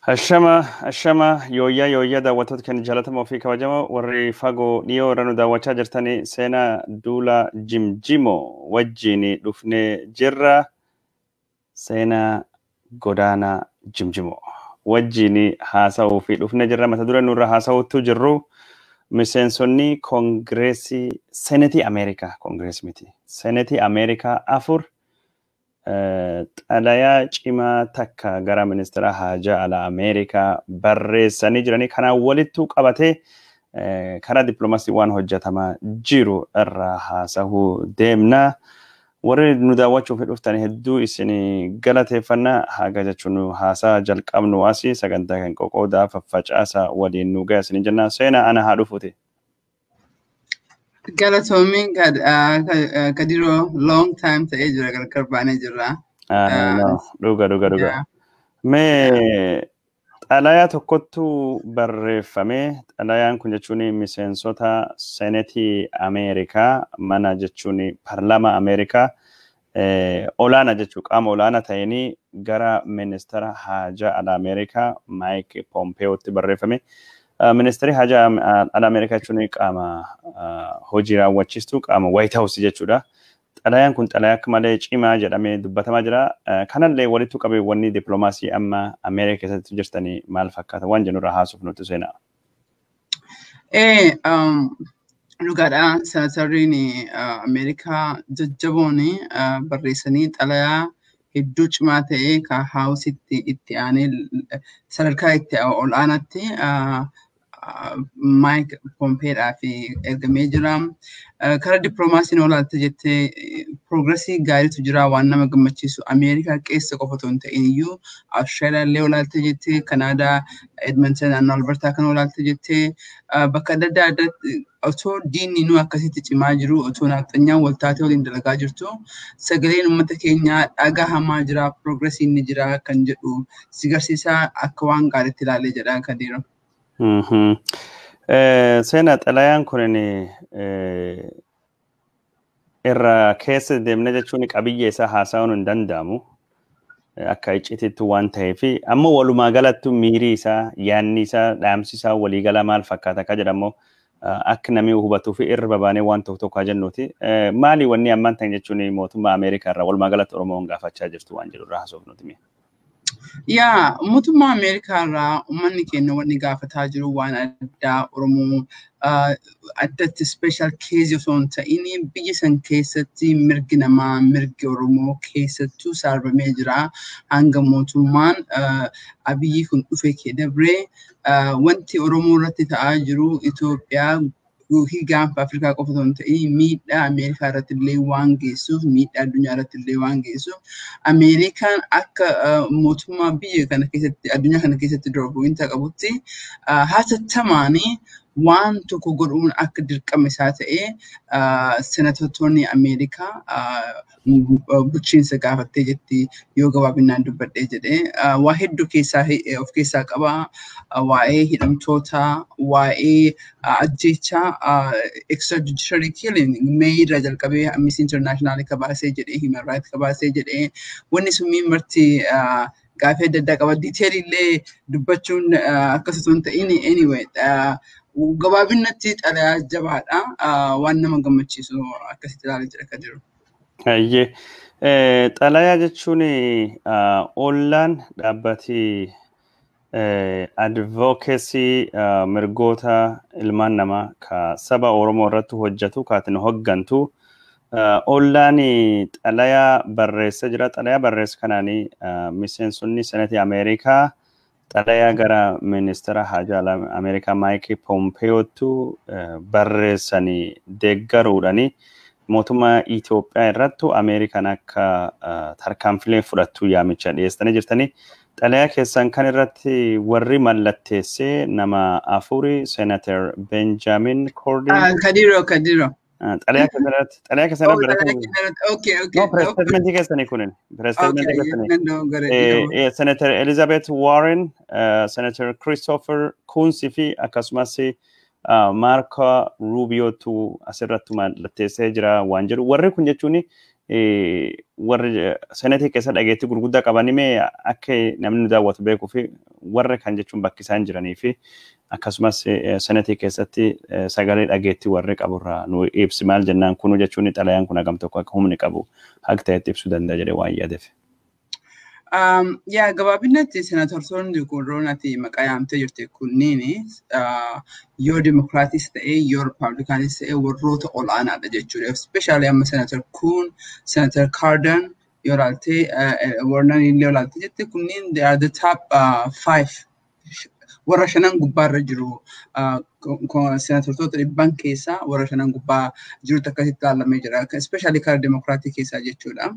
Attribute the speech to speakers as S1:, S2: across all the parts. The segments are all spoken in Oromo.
S1: Ashama ashama, yooyyaa yooyyaa, daawwattoota keenya jaalatamoo fi kabajamoo, warri fagoo dhiyoo irra nu daawwachaa jirtanii, Seenaa Duula Jimjimoo wajjin dhufnee jirra. Seenaa Godaanaa Jimjimoo wajjin haasa'uu fi dhufnee jirra. Mata dureen nurra haasa'uutu jirru miseensonni koongireesii Senetii Ameerikaa, koongireesii miti, Senetii Ameerikaa 4 xalayaa cimaa takka gara ministeera haajaa alaa Ameerikaa barreessanii jiranii kanaan walittuu qabatee karaa dippiloomaasii waan hojjetamaa jiru irraa haasa'uu deemna. Warri nu daawwachuuf dhuftan hedduu isin galateeffannaa. Haga jechuun nu haasaa jalqabnu asii sagantaa kan qoqoodaa faffacaasa waliin nu gaya isin jenna. Seenaa, ana haa dhufuuti.
S2: Galatoomiin, Kadiroo, long time ta'ee jira, gargar baanee jirra.
S1: Dhuga dhuga dhuga. Mee xalayaa tokkottu barreeffame. Xalayaan kun jechuun miseensota Senetii Ameerikaa, mana jechuun paarlaamaa Ameerikaa olaanaa jechuun qaama olaanaa ta'anii gara ministeera haajaa alaa Ameerikaa Maayik Pompeeyootti barreeffame. Ministeerri haajaa alaa Ameerikaa jechuun qaama hojii raawwachiistuu, qaama White House jechuudha. Xalayaan kun xalayaa akka malee cimaa jedhamee dubbatamaa jira. Kanallee walitti qabee wanni dippiloomaasii amma Ameerikaa keessatti jirtanii maal fakkaata waan jennu irraa haasuuf nutti seenaa.
S2: Ee, dhugaadha. Senatarriin Ameerikaa jajjaboon barreessanii xalayaa hedduu cimaa ta'e ka Houseitti itti aanee sadarkaa itti ol aanaatti Maayik Pompeedhaaf ergamee jira. Karaa dippiloomaasiin olaalte jettee, progressii gaariitu jira, waan nama gammachiisu. Ameerikaa keessa qofa otoo hin ta'in iyyuu Awustiraaliyaa illee olaalte jettee, Kanaadaa, Edmonton, naannoo Albertaa kan olaalte jettee, bakka adda addaa addaatti otoo diinni nu akkasitti cimaa jiru, otoo naaxanyaan wal taatee waliin dalagaa jirtu, sagaleen uummata keenyaa dhagahamaa jira, progressiin ni jira kan jedhu si garsiisaa, akka waan gaariitti ilaalee jedha, Kadiiro.
S1: Seenaa, xalayaan kun irra keessa deemne jechuun qabiyyee isaa haasa'uun hin danda'amu. Akka iccitiitti waan ta'eef, amma walumaa galatti miirii isaa, yaadni isaa, dhaamsi isaa waliigala maal fakkaata akka jedhamu akka namni hubatuu fi irra babaanee waan tokko tokko haa jennuuti. Maali wanni ammaan ta'e jechuun mootummaa Ameerikaa irraa walumaa galatti Oromoon gaafachaa jirtu waan jedhu irraa haasofnuti?
S2: Yaa, mootummaa Ameerikaa irraa uummanni keenya wanni gaafataa jiru waan addaa Oromoo addatti special case osoo hin ta'in, biyya san keessatti mirgi namaa, mirgi Oromoo keessattuu sarbamee jira. Hanga mootummaan Abiyyi kun dhufe kee dabree wanti Oromoo irratti ta'aa jiru Itoophiyaa yookiin gaanfa Afrikaa qofa osoo hin ta'in miidhaa Ameerikaa irratti illee waan geessuuf, miidhaa addunyaa irratti illee waan geessuuf, Ameerikaan akka mootummaa biyya kana keessatti, addunyaa kana keessatti dura bu'iinsa qabutti hatattamaanii waan tokko godhuun akka dirqama isaa ta'e senatoonni Ameerikaa bulchiinsa gaafattee jetti yoo gabaabinaan dubbadhee jedhee. Waa hedduu keessaa of keessaa qaba. Waa'ee hidhamtoota, waa'ee ajjeechaa, extrajudiciary killing Mee irraa jalqabee Amnesty International kabaasee jedhee, Human Rights kabaasee jedhee, wanni sun marti gaafii adda addaa qaba. Detail illee dubbachuun akkas osoo hin ta'in, anyway, gabaabinatti xalayaa jabaadha. Waan nama gammachiisu akkasitti ilaalee jira kan jiru.
S1: Hayyee. Xalayaa jechuun ollaan dhaabbati advocacy mirgoota ilmaan namaa ka saba Oromoo irratti hojjetu kaatin hoggantu ollaan xalayaa barreessa jira. Xalayaa barreessa kanaanii miseensonni Senetii Ameerikaa xalayaa gara ministeera haajaa alaa Ameerikaa Maayik Pompeeyootu barreessanii deeggaruudhani mootummaa Itoophiyaa irrattu Ameerikaan akka tarkaanfilee fudhattu yaamicha dhiyeessanii jirtanii. Xalayaa keessan kan irratti warri mallatteessee nama afuri: Senator Benjamin Cardin.
S2: Kadiro, Kadiro.
S1: Xalayaa keessan irratti, xalayaa keessan irratti barreeffame.
S2: Okay.
S1: No, press statementii keessanii kunin. Press statementii keessanii. Senator Elizabeth Warren, Senator Christopher Coons fi akkasumas Marco Rubiotu asirratti mallatteessee jira waan jedhu. Warri kun jechuun Warri senetii keessa dhageettii gurguddaa qabanii mee akka namni nu daawwatu beekuu fi warra kan jechuun bakki isaan jiranii fi akkasumas senetii keessatti sagalee dhageettii warri qaburraa nu ibsi. Maal jennaan, kunu jechuun xalayaan kun hagam tokko akka humni qabu haga ta'etti ibsuu danda'a jedhee waan yaadeef.
S2: Yaa, gabaabinatti senatortoonni warroon ati maqaa yaamtee jirte kunniin yoo Dimokiraatis ta'e yoo Rippaabilikaanis ta'e warroota ol'aanaadha jechuudha. Especially amma Senator Coons, Senator Cardin yoo ilaalte, Warner illee yoo ilaalte jette, kunniin they are the top five, warra shanan gubbaarra jiru. Senatortoota 100n keessaa warra shanan gubbaa jirutu akkasitti ilaalamee jira. Especially karaa Dimokiraatii keessaa jechuudha.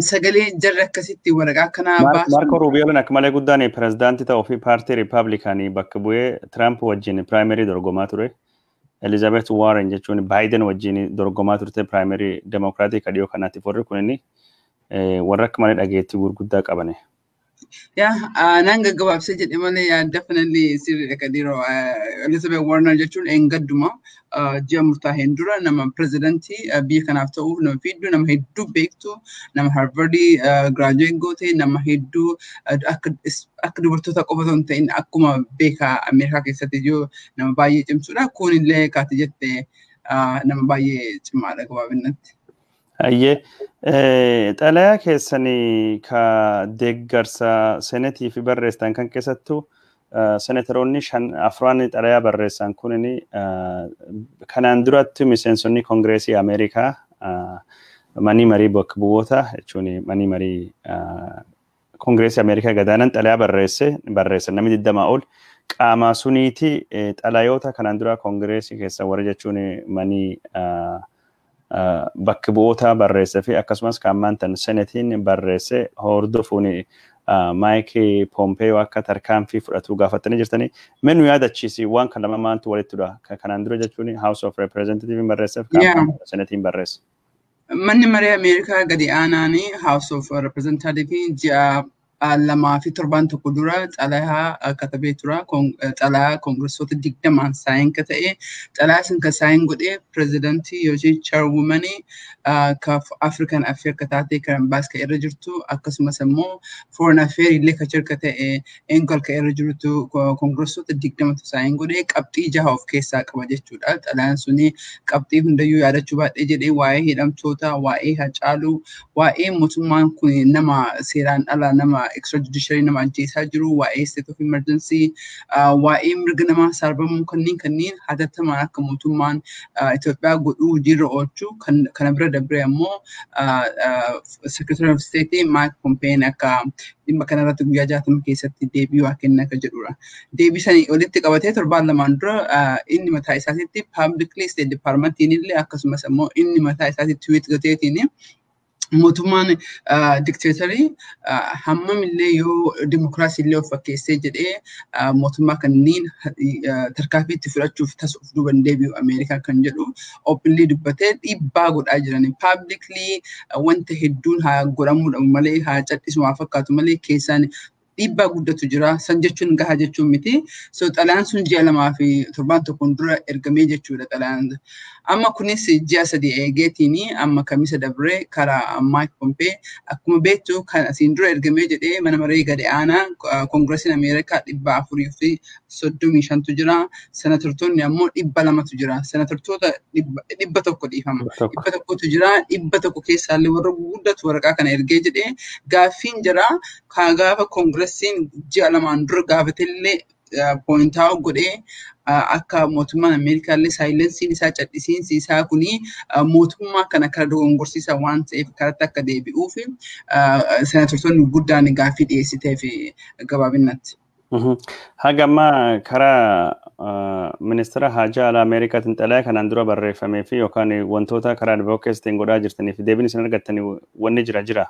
S2: Sagalee jarri akkasitti waraqaa akkanaa baasu.
S1: Marco Rubioon akka malee guddaan pirezidaantii ta'uu fi paartii Riippaabilikaanii bakka bu'ee Tiraamp wajjin primary dorgomaa ture. Elizabeth Warren jechuun Baayiden wajjin dorgomaa turte primary Demokiraatii kadhiyoo kanaatiif. Warri kun inni warra akka malee dhageettii gurguddaa qabane.
S2: Yaa, naan gaggabaabsee jedhe malee, yaa, definitely sirriidha Kadiiroo. Elizabeth Warren jechuun eengadduma ji'a murtaa'een dura nama pirezidantii biyya kanaaf ta'uuf nama fiiddu, nama hedduu beektu, nama Harvardii graduate goote, nama hedduu akka dubartoota qofa osoo hin ta'in akkuma beekaa Ameerikaa keessatti iyyuu nama baay'ee cimsuudha. Kunillee kaati jette nama baay'ee cimaadha gabaabinatti.
S1: Hayyee, xalayaa keessanii ka deeggarsa senetii fi barreessitan kan keessattuu senetaroonni shan afran xalayaa barreessan kunini kanaan duratti miseensonni Koongireesii Ameerikaa, manii marii bakka bu'oota jechuun manii marii Koongireesii Ameerikaa gadaanan xalayaa barreesse namni 20 ol qaama suniiti. Xalayoota kanaan dura Koongireesii keessa warra jechuun manii bakka bu'oota barreesse fi akkasumas kan ammaan senetiin barreesse hordofuun Maayik Pompeo akka tarkaanfii fudhatu gaafatanii jirtanii. Mee nu yaadachiisi, waan kan lama maaltu walitti dha? Kanaan dura jechuun House of Representative barreesseef kan senetiin barreesse.
S2: Manni maree Ameerikaa gadi aanaanii House of Representative ji'a 2 fi torbaan 1 dura xalayaa katabee tura. Xalayaa koongiressota 20n sign ka ta'e, xalayaa sun ka sign godhee pirezidantii yookiin chairwomanii ka African Affair ka taate Karen Bass ka irra jirtu, akkasumas immoo Foreign Affair illee ka chair ka ta'e Engel ka irra jirtu, koongiressota 20tu sign godhee qabxii jaha of keessaa qaba jechuudha. Xalayaan suni qabxii hundayyuu yaadachuu baadhee jedhee waa'ee hidhamtoota, waa'ee Hacaaluu, waa'ee mootummaan kun nama seeraan ala nama extrajudiciary nama ajjeesaa jiru, waa'ee state of emergency, waa'ee mirga namaa sarbamuu kanneen hatattamaan akka mootummaan Itoophiyaa godhuu hojiirra oolchu, kana bira dabree ammoo Secretary of State Mike Pompeo akka dhimma kanarratti guyyaa 60 keessatti deebii waa kenna akka jedhudha. Deebii sanii walitti qabatee torbaan 2n dura inni mataa isaatitti publicly State Departmentiin illee akkasumas ammoo inni mataa isaatitti tweet goteetiin mootummaan dikteetarii hammam illee yoo dimokiraasii illee of fakkeessee jedhee mootummaa kanneen tarkaanfii itti fudhachuuf tasa of duuban deebi'u Ameerikaa kan jedhu openly dubbatee dhiibbaa godhaa jiran. Publicly wanta hedduun haa godhamuudha malee, haa cal'isu haa fakkaatu malee, keessaan dhiibbaa guddatu jira. San jechuun gahaa jechuun miti. So xalayaan sun ji'a 2 fi torbaan 1n dura ergamee jechuudha xalayaan. Amma kunis ji'a 3 eegeetiin amma Kamisa dabree karaa Mike Pompeo akkuma beektu kan asiin dura ergamee jedhee mana maree gadi aanaa Koongiresiin Ameerikaa 435tu jira. Senatortoonni ammoo 200tu jira. Senatortoota 100, dhiifama. 100tu jira. 100 keessaallee warra guguddatu waraqaa kana ergee jedhee gaaffiin jira. Gaafa Koongiresiin ji'a 2n dura gaafatellee point out godhee akka mootummaan Ameerikaa illee silenceiin isaa, cadhisiinsi isaa kuni mootummaa kana kara dogongorsiisaa waan ta'eef karatti akka deebi'uuf senatortoonni guddaan gaaffii dhiyeessiteef gabaabinatti.
S1: Haga ammaa karaa ministeera haajaa alaa Ameerikaatiin xalayaa kanaan dura barreeffamee fi yookaan wantoota karaa advocacytiin godhaa jirtanii fi deebiin isin argattanii wanni jira jira?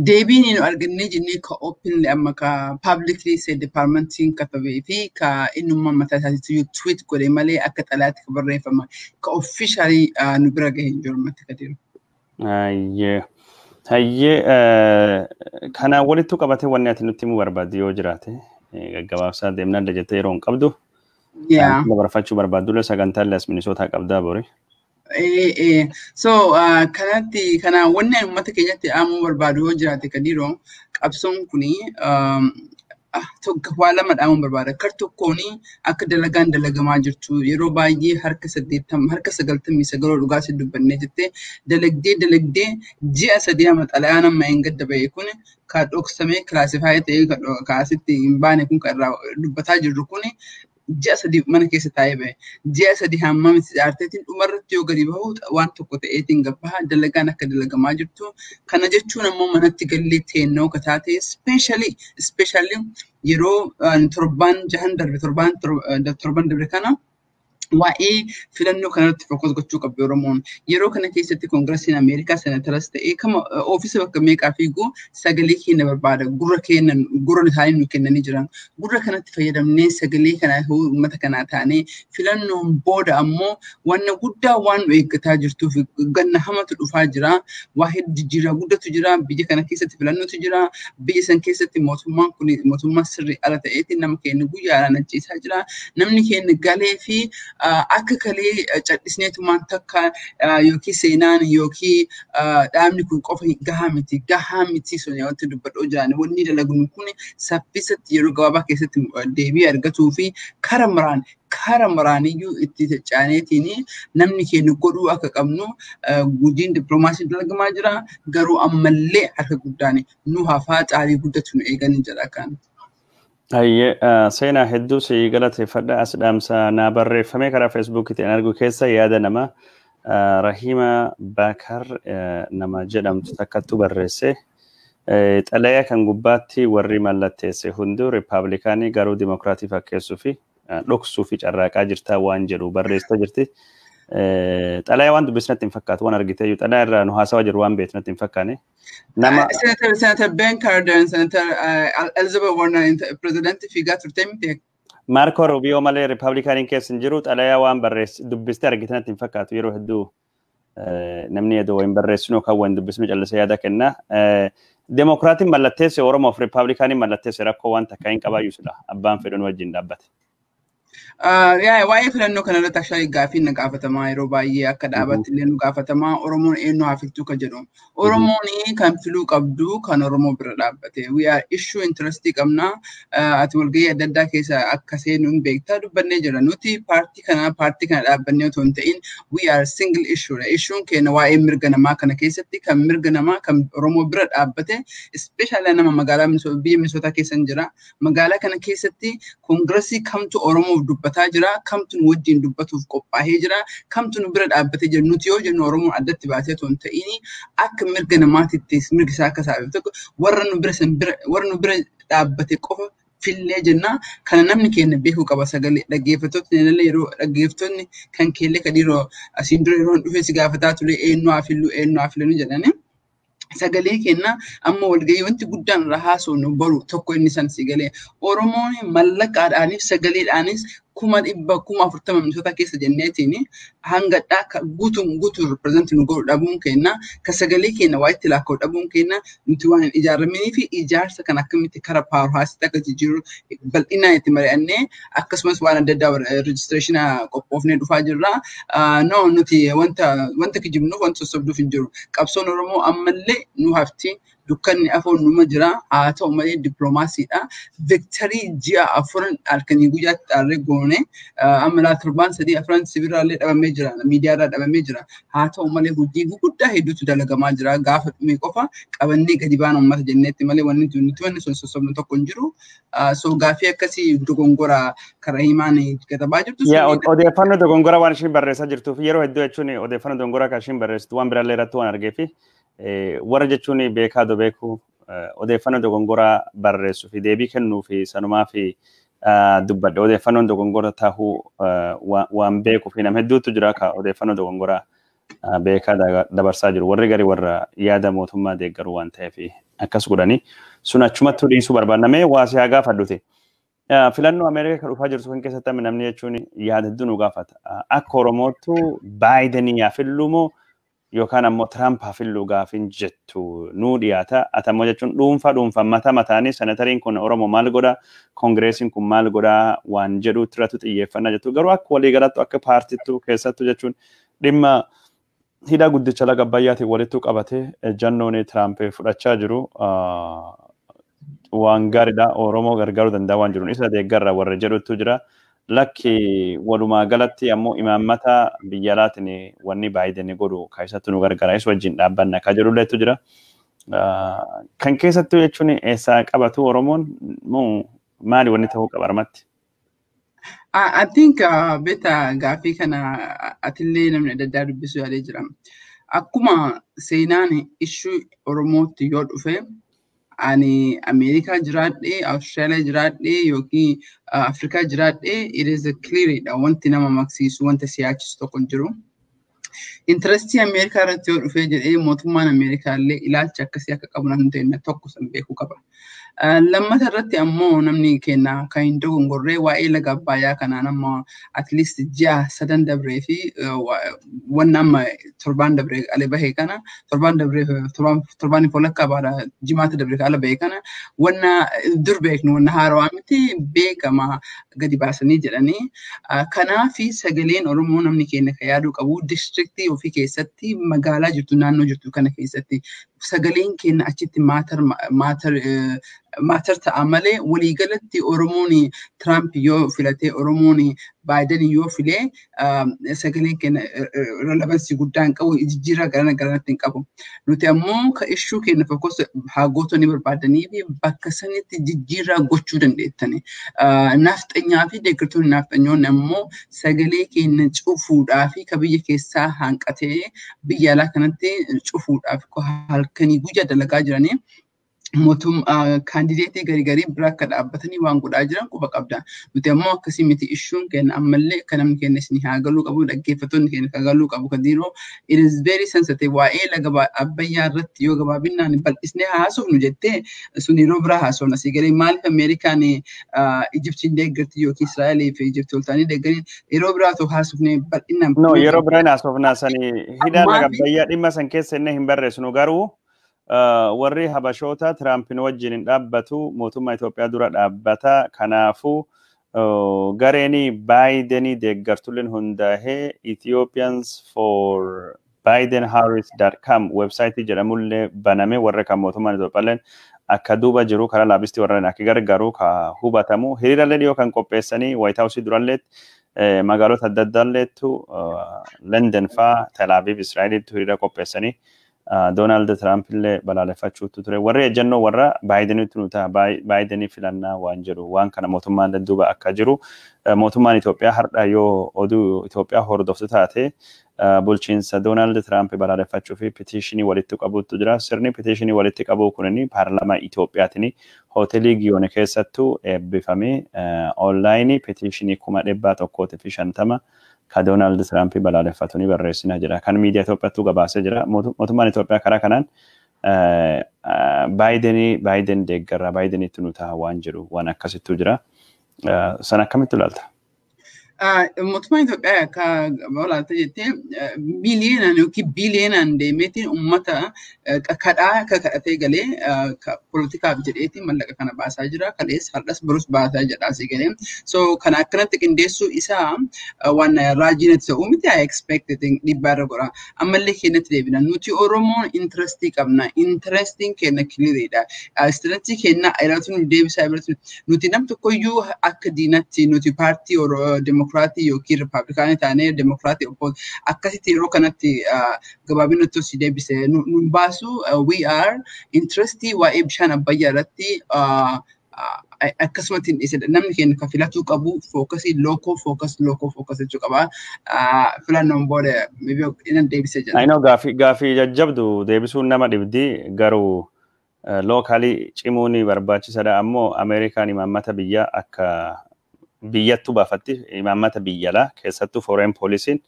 S2: Deebiin nu argannee jennee ka openly amma ka publicly State Departmentiin katabee fi ka innummaa mataa isaatiitti tweet godhe malee akka xalayaatti ka barreeffama ka officially nu bira gahe hin jiru matti Kadiru.
S1: Hayyee. Hayyee, kanaan walittu qabatee wanni ati nutti himuu barbaaddu yoo jiraate, gaggabaabsaa deemnaan jettee yeroo hin qabdu. Barfachuu barbaaddu sagantaan as Minisootaa qabdaa bori.
S2: So kanatti kana wanni uummata keenyatti dhaamuu barbaadu yoo jiraate, Kadiiroo, qabsoon kuni waa lama dhaamuu barbaada. Kar tokkoon akka dalagaan dalagamaa jirtu yeroo baay'ee harka 80, harka 99 dhugaa si dubbannee jettee dalagdee dalagdee ji'a 3 amma xalayaan amma hin gadda ba'e kun ka dhoksamee classify ta'ee ka asitti hin baane kun kan irraa dubbataa jirru kun ji'a 3 mana keessa taa'ee ba'e. Ji'a 3 hammam itti jaarteetiin dhumarratti yoo gadi bahu waan tokko ta'eetiin gabbaha dalagaan akka dalagamaa jirtu. Kana jechuun ammoo manatti gallee teennoo ka taate, especially yeroo torbaan jahan darbe, torban darbe kana waa'ee filannoo kanarratti focus gochuu qabdi Oromoon. Yeroo kana keessatti Koongiresiin Ameerikaa, senataras ta'ee kama oofisa bakka meeqaa fiiguu sagalee keenya barbaada. Gurra keenya, gurra isaanii nu kennanii jiran. Gurra kanatti fayyadamnee sagalee kana uummata kanaa taanee filannoon booda ammoo wanna guddaa waan nu eeggataa jirtuuf ganna hamatu dhufaa jira. Waa hedduu jijjiirraa guddatu jira. Biyya kana keessatti filannootu jira. Biyya san keessatti mootummaan kun mootummaa sirrii ala ta'eetiin nama keenya guyyaadhaan ajjeesaa jira. Namni keenya galee fi akka kalee cadhisneetumaan takka yookiin seenaan yookiin dhaabni kun qofa gahaa miti. Gahaa miti sun wanti dubbadhoo jiran wanni dalagnu kun saffisatti yeroo gabaabaa keessatti deebii argatuu fi kara maraan kara maraaniyyuu itti cacaaneetiin namni keenya godhuu akka qabnu gujiin dippiloomaasiin dalagamaa jira. Garuu ammallee harka guddaan nu hafaa caalii guddatu nu eeganii jira kan.
S1: Hayyee, seenaa hedduu si galateeffadha. As dhaamsa naa barreeffame karaa Feesbuukiitiin argu keessa yaada nama Rahima Bakar nama jedhamtu takkattu barreesse. Xalayaa kan gubbaatti warri mallatteesse hunduu Rippaabilikaanii garuu Dimokiraatii fakkeessuu fi dhoksuu fi carraaqaa jirtaa waan jedhu barreessita jirti. Xalayaa waan dubbisnatti hin fakkaatu, waan argiteeyyuu xalayaa irraa nu haasawaa jiru waan beektu natti hin fakkaane.
S2: Nama Senator Ben Cardin, Senator Elizabeth Warren, President fiigaa turte miti.
S1: Marco Rubio malee Rippaabilikaaniin keessa hin jiru. Xalayaa waan barreesse dubbistee argite natti hin fakkaatu. Yeroo hedduu namni edoo hin barreessinu yookaan waan dubbisnu callisee yaada kenna. Demokiraatiin mallatteesse Oromoof Rippaabilikaaniin mallatteesse rakkoo waan takka hin qabaayyuu sila abbaan fedhan wajjin dhaabbate.
S2: Waa'ee filannoo kanarratti actually gaaffiin na gaafatamaa yeroo baay'ee, akka dhaabatti illee nu gaafatamaa, Oromoon eenyu haa filtuu ka jedhu. Oromoon kan filuu qabdu kan Oromoo bira dhaabbate. We are issue interestii qabna. Ati walgahii adda addaa keessa akka seenu hin beektaa, dubbannee jira. Nuti paartii kana dhaabbannee otoo hin ta'in we are single issue. Issuun keenya waa'ee mirga namaa kana keessatti kan mirga namaa kan Oromoo bira dhaabbate, especially nama magaalaa biyya Minisootaa keessa hin jira. Magaalaa kana keessatti koongirasii kamtu Oromoof dubbataa jira, kamtu nu wajjin dubbatuuf qophaa'ee jira, kamtu nu bira dhaabbatee jira. Nuti yoo jennu Oromoon addatti baatee otoo hin ta'in akka mirga namaatittis mirga isaa akka isaaf tokko warra nu bira dhaabbate qofa fillee jenna. Kana namni keenya beekuu qaba. Sagalee dhaggeeffattoonni illee, yeroo dhaggeeffattoonni kan keellee kadiiroo asiin dura yeroo dhufe si gaafataa ture, eenyu haa fillu, eenyu haa fillu jedhanii. Sagalee kenna amma walgahii wanti guddaan irraa haasofnu baru tokko inni san si galee Oromoon mallaqaadhaanis sagaleedhaanis 400,000 Minisoota keessa jenneetiin hangadhaa guutuun guutuun represent nu godhu dhabuun kenna, ka sagalee keenya waa itti lakkaa'u dhabuun kenna, nuti waan hin ijaaraminii fi ijaarsa kan akkamitti kara powerhouseitti akka jijjiiru bal'inaan itti mari'annee akkasumas waan adda addaa registration qophoofnee dhufaa jirra. No, nuti wanta kijibnuuf, wanta sossobduuf hin jiru. Qabsoon Oromoo ammallee nu hafti. Dukkanni afoon numa jira, haa ta'u malee dippiloomaasiidha. Victory ji'a 4 halkanii guyyaatti xaarree goone amma laa torbaan sadii afran sibiraallee dhabamee jira, miidiyaarraa dhabamee jira. Haa ta'u malee hojii guguddaa hedduutu dalagamaa jira. Gaafa dhume qofa qabannee gadi baana uummata jenneetti malee wanni nuti wanni sun sossobnu tokko hin jiru. So gaafii akkasii dogongora karaa himaan katabaa jirtu.
S1: Yaa, odeeffannoo dogongora waan ishiin barreessaa jirtuuf yeroo hedduu jechuun odeeffannoo dogongora kan ishiin barreessitu waan biraallee irratti waan argeefi warra jechuun beekaa beeku odeeffannoo dogongoraa barreessuu fi deebii kennuu fi sanumaa fi dubbadhe. Odeeffannoon dogongora tahuu waan beekuu fi nama hedduutu jira ka odeeffannoo dogongoraa beekaa dabarsaa jiru. Warri garii warra yaada mootummaa deeggaru waan ta'eef akkas godhanii sun achumattuu dhiisuu barbaannamee waa si haa gaafadhuti. Filannoo Ameerikaa kan dhufaa jirtu kan keessatti namni jechuun yaada hedduu nu gaafata. Akka Oromoottu Baayidenii haa fillu moo yookaan ammoo Tiraamp haa fillu gaafin jettu nuu dhiyaata. Ati ammoo jechuun dhuunfaa dhuunfaan mataa mataanii senatariin kun Oromoo maal godha, koongireesiin kun maal godha waan jedhu irratti xiyyeeffannaa jettu. Garuu akka waliigalattu, akka paartittu keessattu jechuun dhimma Hidha guddicha laga Abbayyaatiin walitti qabatee ejjannoon Tiraamp fudhachaa jiru waan gaariidha. Oromoo gargaaruu danda'a waan jiruun isa deeggarra warra jedhutu jira. Lakki, walumaa galatti ammoo imaammata biyya alaatiin wanni Baayiden godhu keessattuu nu gargaara, isa wajjin dhaabbanna ka jedhulleetu jira. Kan keessattuu jechuun eessaa qabatu Oromoon moo maali wanni ta'uu qaba armatti?
S2: I think beeta gaaffii kana atillee namni adda addaa dubbisuu yaalee jira. Akkuma seenaan issue Oromootti yoo dhufe, ani Ameerikaa jiraadhee, Awustiraaliyaa jiraadhee yookiin Afrikaa jiraadhee, it is a clear dha, wanti nama maqsiisu, wanta siyaachisu tokko hin jiru. Interestii Ameerikaa irratti yoo dhufe jedhee, mootummaan Ameerikaa illee ilaalcha akkasii akka qabu nan ta'e tokko san beekuu qaba. Lammata irratti ammoo namni keenya kan hin dogongorree waa'ee laga Abbaayyaa kanaan amma at least ji'a 3 dabree fi wanna amma torbaan dabree ala bahe kana, torbaan dabree, torbaan walakkaa baadha, jimaata dabree ala bahe kana, wanna dur beeknu, wanna haarawaa miti, beekama gadi baasanii jedhanii. Kanaafi sagaleen Oromoo namni keenya kan yaaduu qabu, districtii ofii keessatti, magaalaa jirtu, naannoo jirtu kana keessatti sagaleen keenya achitti matter matter matter ta'a malee, waliigalatti Oromoon Tiraamp yoo filatee, Oromoon Baayiden yoo filee, sagaleen keenya relevancy guddaa hin qabu, jijjiirraa garana garanatti hin qabu. Nuti ammoo ka issue keenya focus haa gootonni barbaadanii fi bakka sanitti jijjiirraa gochuu dandeettani. Nafxanyaa fi deeggartoonni nafxanyoonni ammoo sagalee keenya cufuudhaa fi ka biyya keessaa hanqatee biyya alaa kanatti cufuudhaaf halkanii guyyaa dalagaa jiranii, mootum candidateii garii garii bira akka dhaabbatanii waan godhaa jiran quba qabda. Nuti ammoo akkasii miti. Issueun keenya ammallee akka namni keenya isin haa galuu qabu, dhaggeeffattoonni keenya kan galuu qabu kan dhiiroo, it is very sensitive. Waa'ee laga Abbayyaa irratti yoo gabaabinaan bal'isnee haasofnu jettee, sun yeroo biraa haasofna. Asii galee maaliif Ameerikaan Ijiptiin deeggarti yookiin Israa'elii fi Ijiptii oltaanii deeggarii, yeroo biraa otoo haasofne bal'inaan.
S1: No, yeroo biraan haasofnaa sanii hidha laga Abbayyaa dhimma san keessa inni hin barreessinu, garuu warri Habashoota Tiraampiin wajjin hin dhaabbatu, mootummaa Itoophiyaa dura dhaabbata. Kanaafuu gareen Baayidenii deeggartulleen hundaa'ee Ethiopians for Biden Harris.com websiteii jedhamullee baname, warra kan mootummaan Itoophiyaalleen akka duuba jiru, karaa lobbyistii warreen akka gargaaru ka hubatamu, hiriirallee dhiyoo kan qopheessanii White House durallee, magaalota adda addaalleettu, London faa, Tel Aviv, Israa'elitti hiriira qopheessanii Doonaald Tiraamp illee balaaleffachuutu ture. Warri ejjennoo warra Baayidenitti nu ta'a, Baayidenii filannaa waan jedhu, waan kana mootummaan duuba akka jiru, mootummaan Itoophiyaa har'a yoo oduu Itoophiyaa hordoftu taate, bulchiinsa Doonaald Tiraamp balaaleffachuu fi petitionii walitti qabuutu jira. Sirni petitionii walitti qabuu kunin paarlaamaa Itoophiyaatiin hoteelii Giyoon keessattuu eebbifamee, onlineii petitionii 150,000 ka Doonaald Tiraamp balaaleffatu ni barreessina jira. Kan miidiyaa Itoophiyaattuu gabaasee jira. Mootummaan Itoophiyaa karaa kanaan Baayidenii, Baayiden deeggarraa, Baayideniitti nu ta'a waan jedhu, waan akkasittuu jira. Sana akkamitti ilaalta?
S2: Mootummaan Itoophiyaa akka olaalta jettee miiliyoonaan yookiin biiliyoonaan deemeetiin uummata kadhaa akka kadhatee galee poolitikaaf jedheetiin mallaqa kana baasaa jira. Kalees, har'as, borus baasaa jedha asii galee. So kana akkanatti qindeessuu isaa waan raajii natti ta'uu miti. I expected, dhiibbaa irra godha. Ammallee keenyatti deebina. Nuti Oromoon interestii qabna. Interestiin keenya cleariidha. Interestii keenya irratti nu deebisaa irratti nuti nam tokkoyyuu akka diinatti, nuti paartii Demokiraatii yookiin Rippaabilikaanii taanee Demokiraatii akkasitti yeroo kanatti gabaabinatti si deebise nu baasu. We are interestii waa'ee bishaan Abbayyaa irratti akkasumatti hin dhiisedha. Namni keenya kan filatuu qabu focusii local focus, local focus jechuu qaba. Filannoon booda maybe deebisee jira.
S1: I know, gaafii jajjabdu deebisuun nama dhibdi, garuu localii cimuun barbaachisaadha. Ammoo Ameerikaan imaammata biyyaa akka biyyattuu baafatti, imaammata biyyalaa keessattuu foreign policyn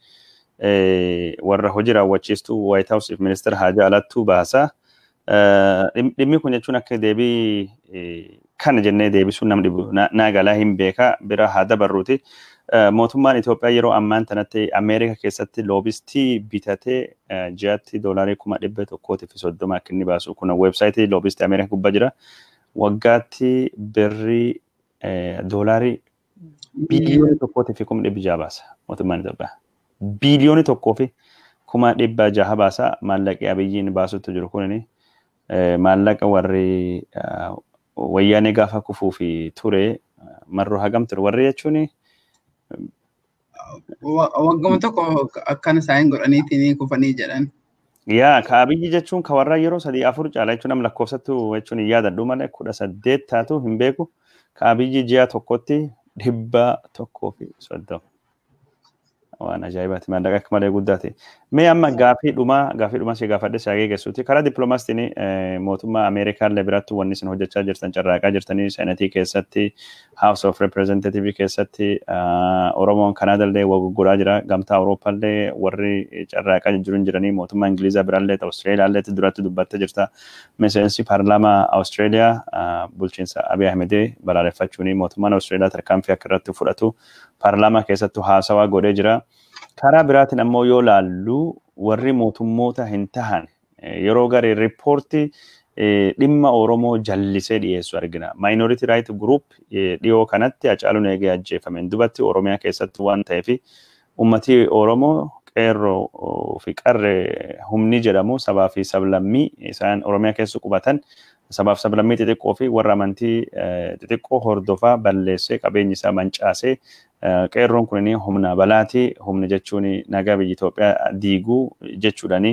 S1: warra hojii raawwachiistuu White House fi ministeera haajaa alattuu baasa. Dhimmi kun jechuun akka deebii kana jennee deebisuun nam dhibu naa galaa, hin beeka, bira haa dabarruuti. Mootummaan Itoophiyaa yeroo ammaan tanatti Ameerika keessatti lobbyistii bitatee ji'atti doolaarii 130,000 akka inni baasu, kun websiteii lobbyistii Ameerika gubbaa jira. Waggaatti birrii doolaarii 1.6 biliyoona baasa mootummaan Itoophiyaa. Biliyoona tokkoo fi 600,000 baasa. Maallaqi Abiyyiin baasutti jiru kunini maallaqa warri wayyaanee gaafa kufuu fi ture marroo hagam ture warri jechuun
S2: Wagguma tokko akkana isaan godhaniitiin kufanii jedhan.
S1: Yaa ka Abiyyi jechuun ka warra yeroo 3 4 caala jechuun nama lakkoofsattu jechuun hin yaadadhu malee 18 taatu hin beeku. Ka Abiyyi ji'a tokkotti 130. Waan ajaa'ibaati, maallaqa akka malee guddaa ta'e. Mee amma gaafii dhumaa si gaafadhe si akeekessuuti. Karaa dippiloomaasiitiin mootummaa Ameerikaa illee biratti wanni isin hojjechaa jirtan carraaqaa jirtanii Senetii keessatti, House of Representative keessatti, Oromoon Kanaadaa illee waggoodhaa jira. Gamtaa Awurooppaa illee warri carraaqaa jiru jiranii mootummaa Ingilizaa biraallee Awustreeliyaa illee duratti dubbattee jirta. Miseensi paarlaamaa Awustreeliyaa bulchiinsa Abiy Ahmed balaaleffachuun mootummaan Awustreeliyaa tarkaanfii akka irratti fudhatu paarlaamaa keessattuu haasawaa godhee jira. Karaa biraatiin ammoo yoo laallu warri mootummoota hin tahan yeroo garee riippoortii dhimma Oromoo jallisee dhiyeessu argina. Minority Right Group dhiyoo kanatti Hacaaluun eegee ajjeefameen dubatti Oromiyaa keessatti waan ta'eef ummati Oromoo qeerroo fi qarree humni jedhamu sabaa fi sablammii isaan Oromiyaa keessa qubatan sabaaf sablammii xixiqqoo fi warra amantii xixiqqoo hordofaa balleessee qabeenyi isaa mancaasee qeerroon kun humna balaati. Humna jechuun nagaa biyya Itoophiyaa diiguu jechuudhaani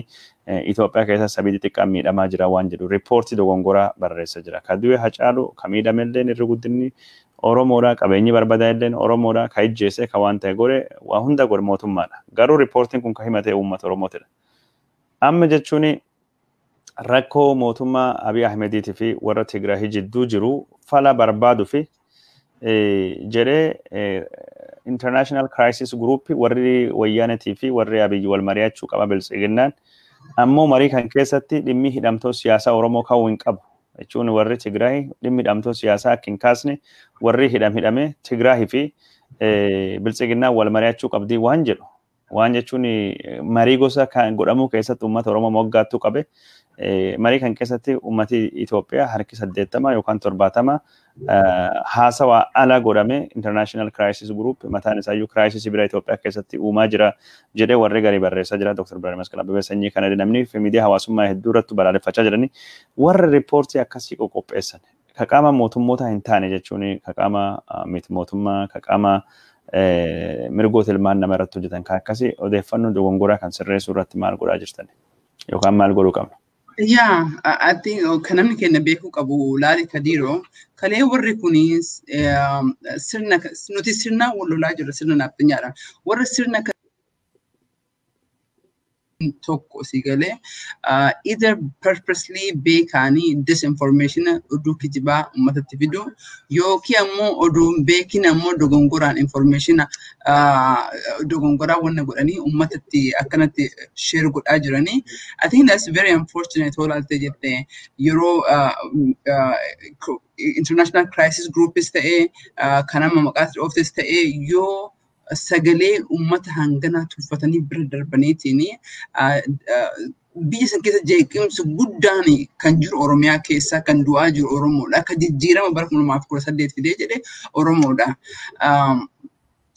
S1: Itoophiyaa keessa sabii xixiqqaan miidhamaa jira waan jedhu riippoortii dogongoraa barreessa jira. Ka du'e Hacaalu, ka miidhamelleen irri guddinni Oromoodha, qabeenyi barbadaa'elleen Oromoodha, ka ijjeese, ka waan ta'e godhe, waa hunda godhe mootummaadha. Garuu riippoortiin kun ka himate uummata Oromootidha. Amma jechuun rakkoo mootummaa Abiy Ahmediitii fi warra Tigraahii jidduu jiru fala barbaaduu fi jedhee International Crisis Group warri wayyaanetii fi warri Abiyyi wal mari'achuu qaba biltsiginnaan. Ammoo marii kan keessatti dhimmi hidhamtoota siyaasaa Oromoo ka'uu hin qabu. Jechuun warri Tigraahii dhimmi hidhamtoota siyaasaa akka hin kaasne warri hidhame Tigraahii fi biltsiginnaan wal mari'achuu qabdii waan jedhu. Waan jechuun marii gosa kan godhamuu keessatti uummata Oromoo moggaattuu qabe. Marii kan keessatti uummati Itoophiyaa harki 80 yookaan 70 haasawaa ala godhame International Crisis Group mataan isaayyuu crisis bira Itoophiyaa keessatti uumaa jira jedhee warri garii barreessaa jira. Dr. Birhaanuu Masqal Abbabee sanyii kana namni fi miidiyaa hawaasummaa hedduu irratti balaaleffachaa jirani warri riippoortii akkasii qopheessan ka qaama mootummoota hin taane jechuun ka qaama miti mootummaa ka qaama mirgoota ilmaan nama irratti hojjetan ka akkasii odeeffannoo dogongoraa kan sirreessuu irratti maal godhaa jirtan yookaan maal godhuu qabna?
S2: Yeah, I think kan namni keenya beekuu qabu laali Kadiiroo kalee warri kunis sirna nuti sirna wal lolaa jirra, sirna nafxanyaadha. Warra sirna tokko si galee either purposely beekaanii disinformation oduu kijibaa uummatatti fidu yookiin ammoo oduu hin beekin ammoo dogongoraan information dogongoraa wanna godhanii uummatatti akkanatti share godhaa jiranii. I think that's very unfortunate hoo laalte jette yeroo International Crisis Groupis ta'ee kan amma maqaa dhooftes ta'ee yoo sagalee uummata hanganaa tuffatanii bira darbaniitiin biyya san keessa jeequmsi guddaan kan jiru Oromiyaa keessa kan du'aa jiru Oromoodha. Akka jijjiirama bara 2018 fidee jedhe Oromoodha.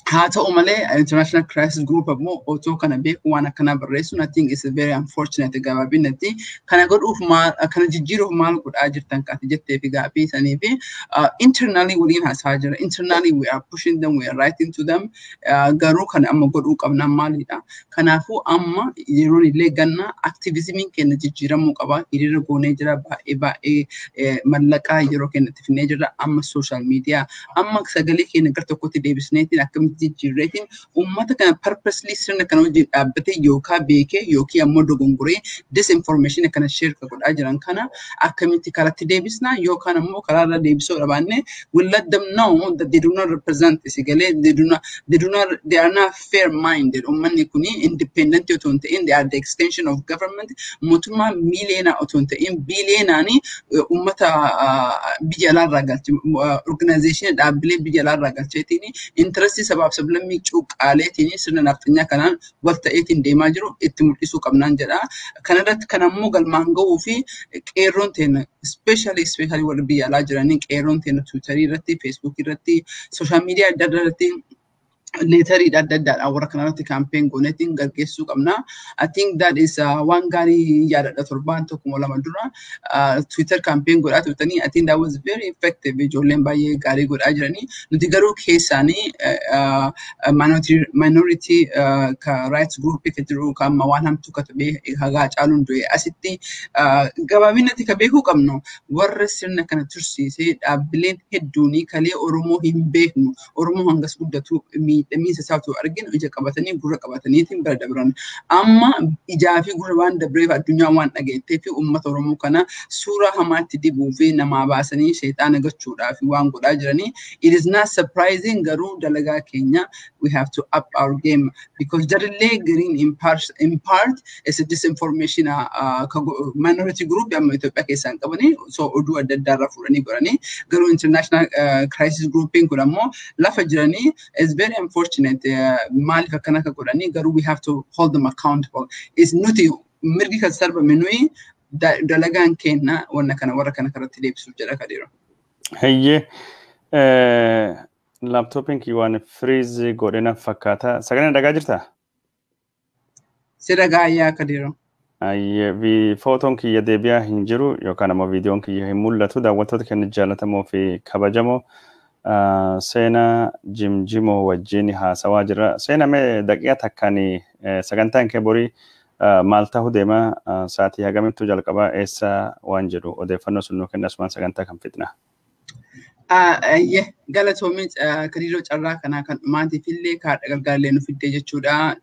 S2: Haa ta'u malee International Crisis Group ammoo otoo kana beeku waan akkanaa barreessuun I think it's very unfortunate gabaabinatti. Kana godhuuf maal kana jijjiiruuf maal godhaa jirtan kaati jettee fi gaaffii sanii fi internally waliin haasaa jira. Internally we are pushing them, we are writing to them. Garuu kana amma godhuu qabna maalidha. Kanaafuu amma yeroon illee ganna activismiin keenya jijjiiramuu qaba. Hiriira goonee jira baay'ee baay'ee mallaqaa yeroo keenyatti finnee jira. Amma social media amma sagalee keenya gara tokkotti deebisneetiin akkamitti jijjiirreetiin uummata kana purposely sirna kana wajjin dhaabbatee yookaan beekee yookiin ammoo dogongoree disinformation kana share ka godhaa jiran kana akkamitti karatti deebisna yookaan ammoo karaarra deebisuu dhabaanne we let them know that they do not represent si galee they do not they are not fair minded. Uummanni kuni independent otoo hin ta'in they are the extension of government. Mootummaa miiliyoonaa otoo hin ta'in biiliyoonaanii uummata biyya alaarraa galche organization dhaabbilee biyya alaarraa galcheetiin interestii sabaaf sablammii cuuqqaaleetiin sirna nafxanyaa kanaan wal ta'eetiin deemaa jiru itti mul'isuu qabnaan jedha. Kanarratti kan ammoo galmaan gahuu fi qeerroon teenya especially warri biyya alaa jiranii qeerroon teenya Tiwiitarii irratti, Feesbuukii irratti, social media adda addaa irratti Letterii adda addaadhaan warra kanarratti campaign gooneetiin gaggeessuu qabna. I think that is waan gaarii yaadadha. Torbaan tokko lama dura Twitter campaign godhaa turtanii. I think that was very effective. Ijoolleen baay'ee gaarii godhaa jiranii. Nuti garuu keessaanii minority rights group ka jiru kan amma waan hamtuu katabee hagaa caaluun du'e asitti gabaabinatti ka beekuu qabnu, warra sirna kana tursiisee dhaabbileen hedduun kalee Oromoo hin beeknu, Oromoo hangas guddatu miidhamiinsa isaatu arginu ija qabatanii gurra qabataniitiin bira dabran. Amma ijaa fi gurra waan dabreef, addunyaa waan dhageettee fi uummata Oromoo kana suuraa hamaatti dibuu fi namaa baasanii sheexaana gochuudhaaf waan godhaa jiranii. It is not surprising, garuu dalagaa keenya we have to up our game because jarillee gariin in part is a disinformation minority group amma Itoophiyaa keessaa hin qabanii, so oduu adda addaa irraa fuudhanii godhanii, garuu international crisis grouping kun ammoo lafa jiranii is very unfortunate. Maaliif akkana akka godhanii garuu we have to hold them accountable. Is nuti mirgi kan sarbame nuyi dalagaan kenna wanna kana warra kana karatti deebisuuf jedha Kadiiro.
S1: Hayyee, laaptooppiin kiyya waan freeze godhe na fakkaata. Sagaleen dhagaa jirtaa?
S2: Si dhagaayyaa, Kadiiro.
S1: Hayyee, footoon kiyya deebi'aa hin jiru yookaan ammoo viidiyoon kiyya hin mul'atu. Daawwattoota keenya jaallatamoo fi kabajamoo, Seenaa Jimjimoo wajjin haasawaa jirra. Seena, mee daqiiqa takkaan sagantaan kee borii maal ta'uu deema, sa'aatii hagamittuu jalqabaa, eessa waan jedhu odeeffannoo sun nuu kenna, asumaan sagantaa kan fixna.
S2: Galatoomii, Kadiiroo, carraa kanaa kan dhumaatiif illee kaadha gargaarlee nu fiddee jechuudha.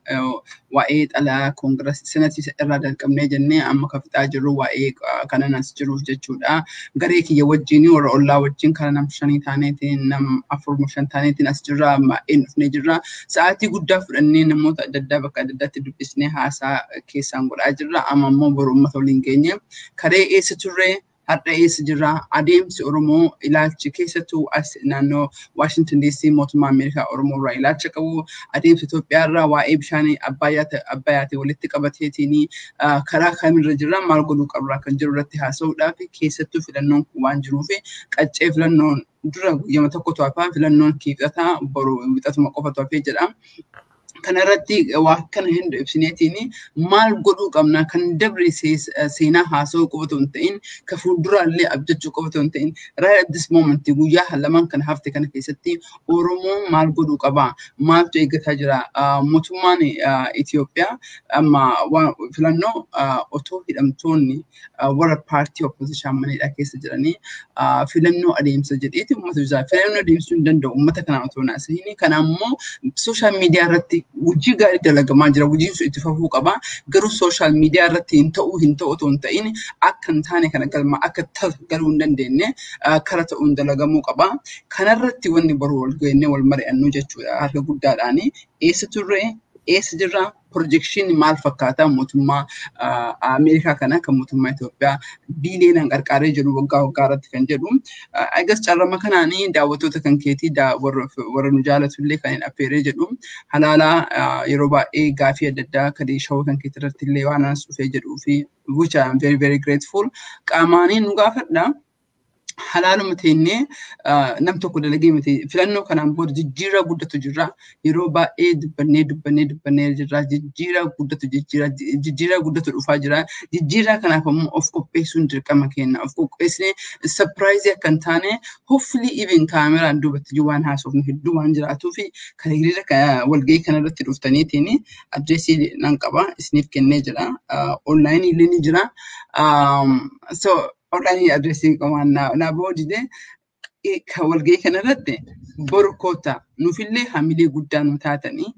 S2: Waa'ee xalaa Congress Senatii irraa jalqabnee jennee amma kan fixaa jirru waa'ee kanan as jiruuf jechuudha. Garee kiyya wajjin, warra ollaa wajjin, kana nam shanii taaneetiin, nam afur shan taaneetiin as jirra, baay'een dhufnee jirra. Sa'aatii guddaa fudhannee namoota adda addaa bakka adda addaatti dubbisnee haasaa keessaan godhaa jirra. Amma immoo boru uummata waliin geenye karee eessa turree, har'a eessa jirra, adeemsi Oromoo ilaalchi keessattuu as naannoo Washington DC mootummaa Ameerikaa Oromoo irraa ilaalcha qabu, adeemsa Itoophiyaa irraa waa'ee bishaanii Abbayyaatiin walitti qabateetiin karaa kamirra jirra, maal godhuu qabra kan jiru irratti haasa'uudhaaf, keessattuu filannoon kun waan jiruuf qaccee filannoon dura guyyama tokkotu hafaa, filannoon kiibxataa, boru wixatuma qofatu hafee jedha. Kanarratti waa kana hunda ibsineetiin maal godhuu qabna, kan dabre seenaa haasa'uu qofa otoo hin ta'in, kan fuulduraallee abjachuu qofa otoo hin ta'in, right at this moment guyyaa lamaan kana hafte kana keessatti Oromoon maal godhuu qaba, maaltu eeggataa jira? Mootummaan Itoophiyaa amma filannoo otoo hidhamtoonni warra paartii opposition maneedha keessa jiranii filannoo adeemsa jedheeti uummata isaa filannoo adeemsuu hin danda'u uummata kanaan otoo naasihini. Kana ammoo social media irratti hojii gaarii dalagamaa jira. Hojiin sun itti fufuu qaba. Garuu social media irratti hin ta'uu hin ta'u otoo hin ta'in, akka hin taane kana galma akka galuu hin dandeenye kara ta'uun dalagamuu qaba. Kanarratti wanni boru wal geennee wal mari'annu jechuudha. Harka guddaadhaani eessa turre, eessa jirra, projection maal fakkaata, mootummaa Ameerikaa kana kan mootummaa Itoophiyaa biiliyoonaan qarqaaree jiru waggaa waggaa irratti kan jedhu. Egas carrama kanaanii daawwattoota kan keetii, warra nu jaalatu illee kan hin affeeree jedhu, halaalaa yeroo baay'ee gaafii adda addaa kan shawaa kan keetii irratti illee waan anas dhufee jedhuu fi which I am very very grateful, qaamaanii nu gaafadha. Halaaluma teennee nam tokko dalagee miti, filannoo kanaan booda jijjiirraa guddatu jira. Yeroo baay'ee dubbannee dubbannee dubbannee jirra. Jijjiirraa guddatu, jijjiirraa guddatu dhufaa jira. Jijjiirraa kanaaf ammoo of qopheessuun dirqama kenna. Of qopheessinee surprise akka hin taane, hopefully even kaameraan duubatti waan haasofnu hedduu waan jiraatuu fi kan hiriira walgahii kanarratti dhuftaniitiin addressii nan qaba, isiniif kennee jira. Onlineii illee ni jira. So onlineii addressii waan naa boodide kan walgahii kanarratti boru koota nuufillee hamilee guddaa nu taatanii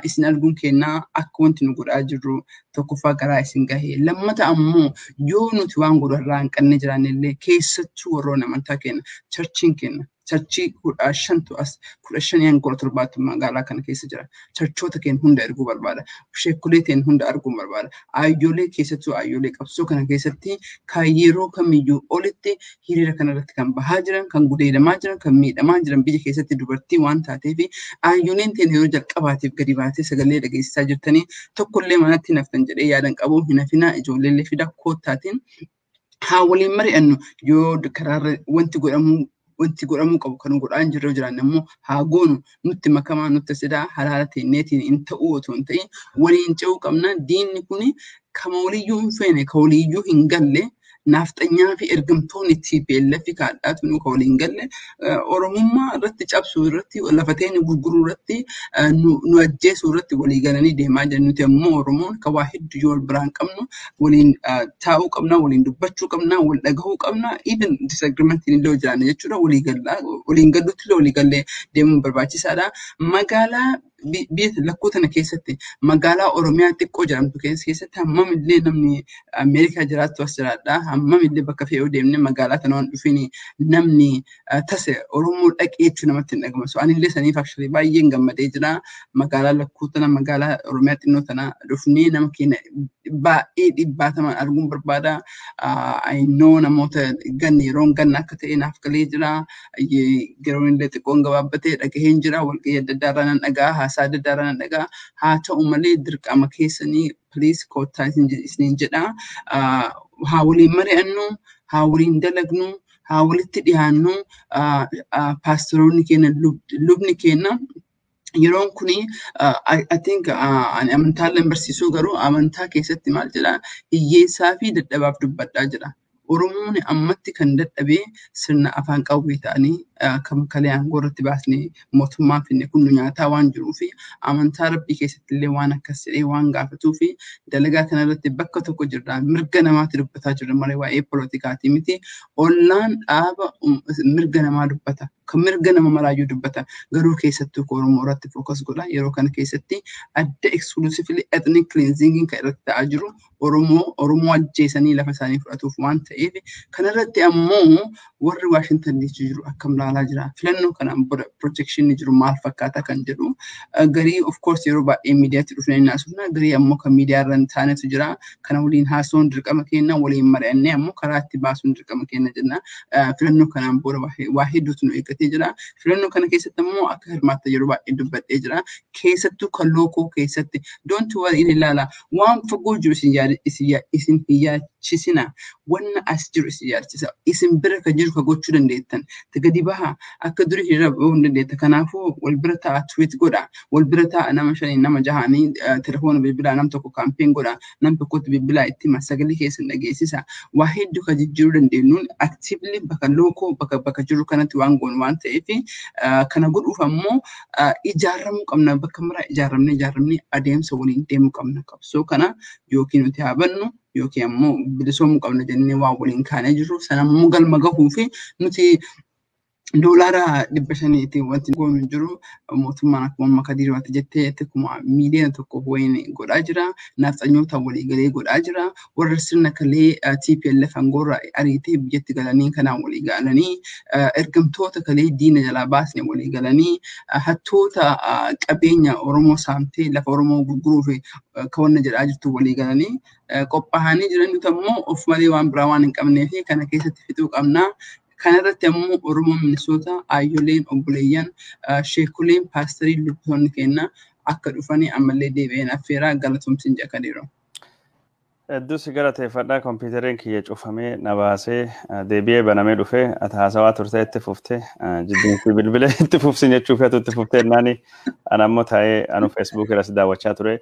S2: isin arguun kennaa akka wanti nu godhaa jirru tokkoffaa garaa isin gahee, lammata ammoo yoo nuti waan godhu irraa hin qabne jiraannellee, keessattuu warroon amantaa kenna, churchiin kenna, churchii 15tu as, 15 hanga 17tu magaalaa kana keessa jira. Churchoota keenya hunda arguu barbaada. Sheekolee keenya hunda arguu barbaada. Ayyoolee, keessattuu ayyoolee qabsoo kana keessatti kan yeroo kamiyyuu olitti hiriira kanarratti kan bahaa jiran, kan gudeedamaa jiran, kan miidhamaa jiran, biyya keessatti dubartii waan taateef ayyooleen teenya yeroo jalqabaatiif gadi baatee sagalee dhageessisaa jirtanii tokkollee manatti hin haftan jedhee yaadan qabu. Hin hafinaa, ijoolleellee fida koottaatiin haa waliin mari'annu. Yoo karaarra wanti godhamu Wanti godhamuu qabu kan godhaa hin jirre jiran immoo haa goonu, nutti makamaa, nutti sidaa halaala teenneetiin hin ta'uu otoo hin ta'in waliin ce'uu qabna. Diinni kuni kama waliyyuu hin feene, ka waliyyuu hin galle, naafxanyaa fi ergamtoonni TPLF kaadhaatu nu ka waliin galle, Oromummaa irratti cabsuu irratti, lafa teenya gurguruu irratti, nu ajjeesuu irratti walii galanii deemaa jiran. Nuti ammoo Oromoon ka waa hedduu yoo wal biraan qabnu waliin taa'uu qabna, waliin dubbachuu qabna, wal dhagahuu qabna. Even disagreementiin illee jiraanne jechuudha, walii gallaa waliin gallutti illee walii gallee deemuun barbaachisaadha. Magaalaa biyya lakkoo tana keessatti, magaalaa Oromiyaa xiqqoo jedhamtu keessatti, hammam illee namni Ameerikaa jiraattu as jiraadha. Hammam illee bakka fe'uu deemne magaalaa tana waan dhufin namni tasa Oromoo dhaqee jechuu namatti hin dhagama. So anillee saniif actually baay'een gammadee jira. Magaalaa lakkoo tana, magaalaa Oromiyaa xinnoo tana dhufnee nama keenya baay'ee dhibbaataman arguun barbaada. I know namoota ganna, yeroon ganna akka ta'e naaf galee jira. Yeroon illee xiqqoon gabaabbatee dhagaheen jira. Walgahii adda addaa irraa nan dhagaa. Haasaa adda addaa irraa nan dhagaa. Haa ta'u malee dirqama keessanii, please koottaa isiniin jedha. Haa waliin mari'annu, haa waliin dalagnu, haa walitti dhiyaannu. Paastoroonni keenya, lubni keenya, yeroon kuni I think ani amantaallee hin barsiisuu, garuu amantaa keessatti maal jedha? Hiyyeessaa fi dadhabaaf dubbadhaa jedha. Oromoon ammatti kan dadhabee sirna afaan qawwee ta'anii kan kalee aangoo irratti baasnee mootummaan finne kun nu nyaataa waan jiruu fi amantaa rabbii keessatti illee waan akkas jedhee waan gaafatuu fi dalagaa kanarratti bakka tokko jirra. Mirga namaatti dubbataa jirra malee waa'ee poolitikaatii miti. Ollaan dhaaba mirga namaa dubbata. Kan mirga nama maraayyuu dubbata. Garuu keessattuu Oromoo irratti focus godha. Yeroo kana keessatti adda exclusively ethnic cleansing kan irratti ta'aa jiru Oromoo, Oromoo ajjeesanii lafa isaanii fudhatuuf waan ta'eef, kanarratti ammoo warri Washington DC jiru akkam ilaalaa jira? Filannoo kanaan booda projection jiru maal fakkaata kan jedhu, garii of course yeroo baay'ee miidiyaatti dhufnee haasofna, garii ammoo kan miidiyaa irra hin taanetu jira. Kana waliin haasa'uun dirqama keenya, waliin mari'annee ammoo karaa itti baasuun dirqama keenya jenna. Filannoo kanaan booda waa hedduutu nu eeggatee jira. Filannoo kana keessatti ammoo akka hirmaatta yeroo baay'ee dubbadhee jira. Keessattuu kan local keessatti, don't worry, in ilaala, waan fagoo jiru isin hin yaachisina. Wanna as jiru isin yaachisa. Isin bira kan jiru ka gochuu dandeettan. Gadi baha, akka durii hiriira bahuu hin dandeetta. Kanaafuu wal bira ta'a, tweet godha. Wal bira ta'a, nama shanii nama jahanii telefoona bilbilaa, nam tokko campaign godha. Nam tokkotti bilbilaa itti hima, sagalee keessan dhageessisa. Waa hedduu ka jijjiiruu dandeenyuun actively bakka local, bakka jiru kanatti waan goonu waan ta'eef, kana godhuuf ammoo ijaaramuu qabna. Bakka maraa ijaaramnee adeemsa waliin deemuu qabna. Qabsoo kana yookiin nuti haa bannu yookiin ammoo bilisoomuu qabna jennee waan waliin kaanee jirru sana ammoo galma gahuu fi nuti $500tiin wanti goonu hin jiru. Mootummaan akkuma amma Kadiirwaatti jettee akkuma 1 miiliyoona wayiin godhaa jira. Naafxanyoota walii galee godhaa jira. Warra sirna kalee TPLF aangoorraa ariitee biyyatti galanii kanaan walii galanii, ergamtoota kalee diina jalaa baasne walii galanii, hattoota qabeenya Oromoo saamtee lafa Oromoo gurguruu fi kawanna jedhaa jirtu walii galanii qophaa'anii jiran. Nuti ammoo of malee waan biraa waan hin qabnee fi kana keessatti fixuu qabna. Kanarratti ammoo Oromoon Minisoota, aayyoleen, obboleeyyan, sheekuleen, paasterii, lubboonni keenya akka dhufanii ammallee deebi'een affeeraa. Galatoomsin jedha.
S1: Hedduu si galateeffadha. Kompiitareen kiyya cufamee na baasee deebi'ee banamee dhufee, ati haasawaa turtee itti fuftee, jidduun bilbilee itti fufsin jechuuf atu itti fuftee naani, ana ammoo taa'ee anu Facebook irras daawwachaa ture.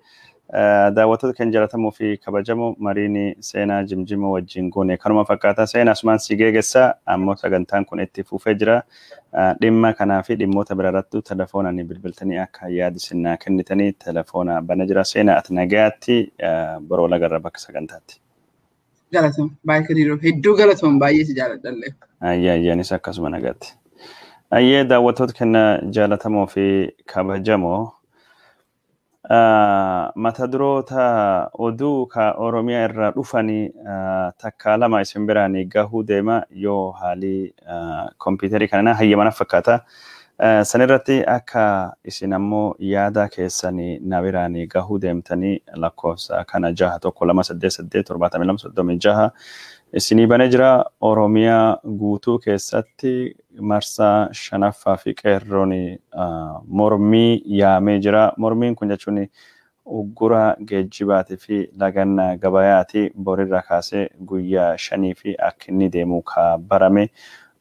S1: Daawwattoota kan jaalatamuu fi kabajamoo, mariin Seenaa Jimjimoo wajjin goone kanuma fakkaata. Seenaa, asumaan si geegessa, ammoo sagantaan kun itti fufee jira. Dhimma kanaa fi dhimmoota bira irrattu telefoonaan bilbiltanii akka yaada isin naa kennitanii telefoona bana jira. Seenaa, ati nagayaatti, boroo lagarra bakka sagantaatti.
S2: Galatoom baay'ee, Kadiiroo, hedduu galatoom, baay'ee si jaaladhallee.
S1: Ayyaa, ayyaanis akkasuma, nagaatti. Ayyee, daawwattoota keenya jaalatamoo fi kabajamoo, mata duroota oduu ka Oromiyaa irraa dhufanii takka lama isin biraan gahuu deema, yoo haalii kompiitarii kana hayyamana fakkaata. Sanirratti akka isin ammoo yaada keessanii na biraan gahuu deemtanii lakkoofsa kana 612887236 isinii banee jira. Oromiyaa guutuu keessatti marsaa shanaffaa fi qeerroon mormii yaamee jira. Mormiin kun jechuun uggura geejjibaatii fi laganna gabayaati. Borirra kaasee guyyaa 5 fi akka inni deemu ka barame.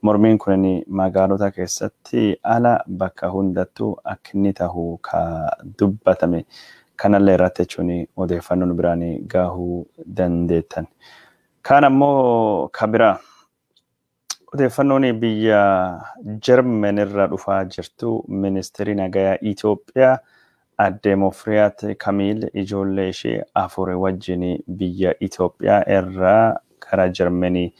S1: Mormiin kun magaalota keessatti ala bakka hundattuu akka inni tahu ka dubbatame. Kanallee irratti jechuun odeeffannoon biraan gahuu dandeettan. Kaan ammoo ka biraa odeeffannoon biyya Jarman irraa dhufaa jirtu ministeerri nagayaa Itoophiyaa Aadde Mufriyaat Kamiil ijoollee ishee 4 wajjin biyya Itoophiyaa irraa gara Jarmanii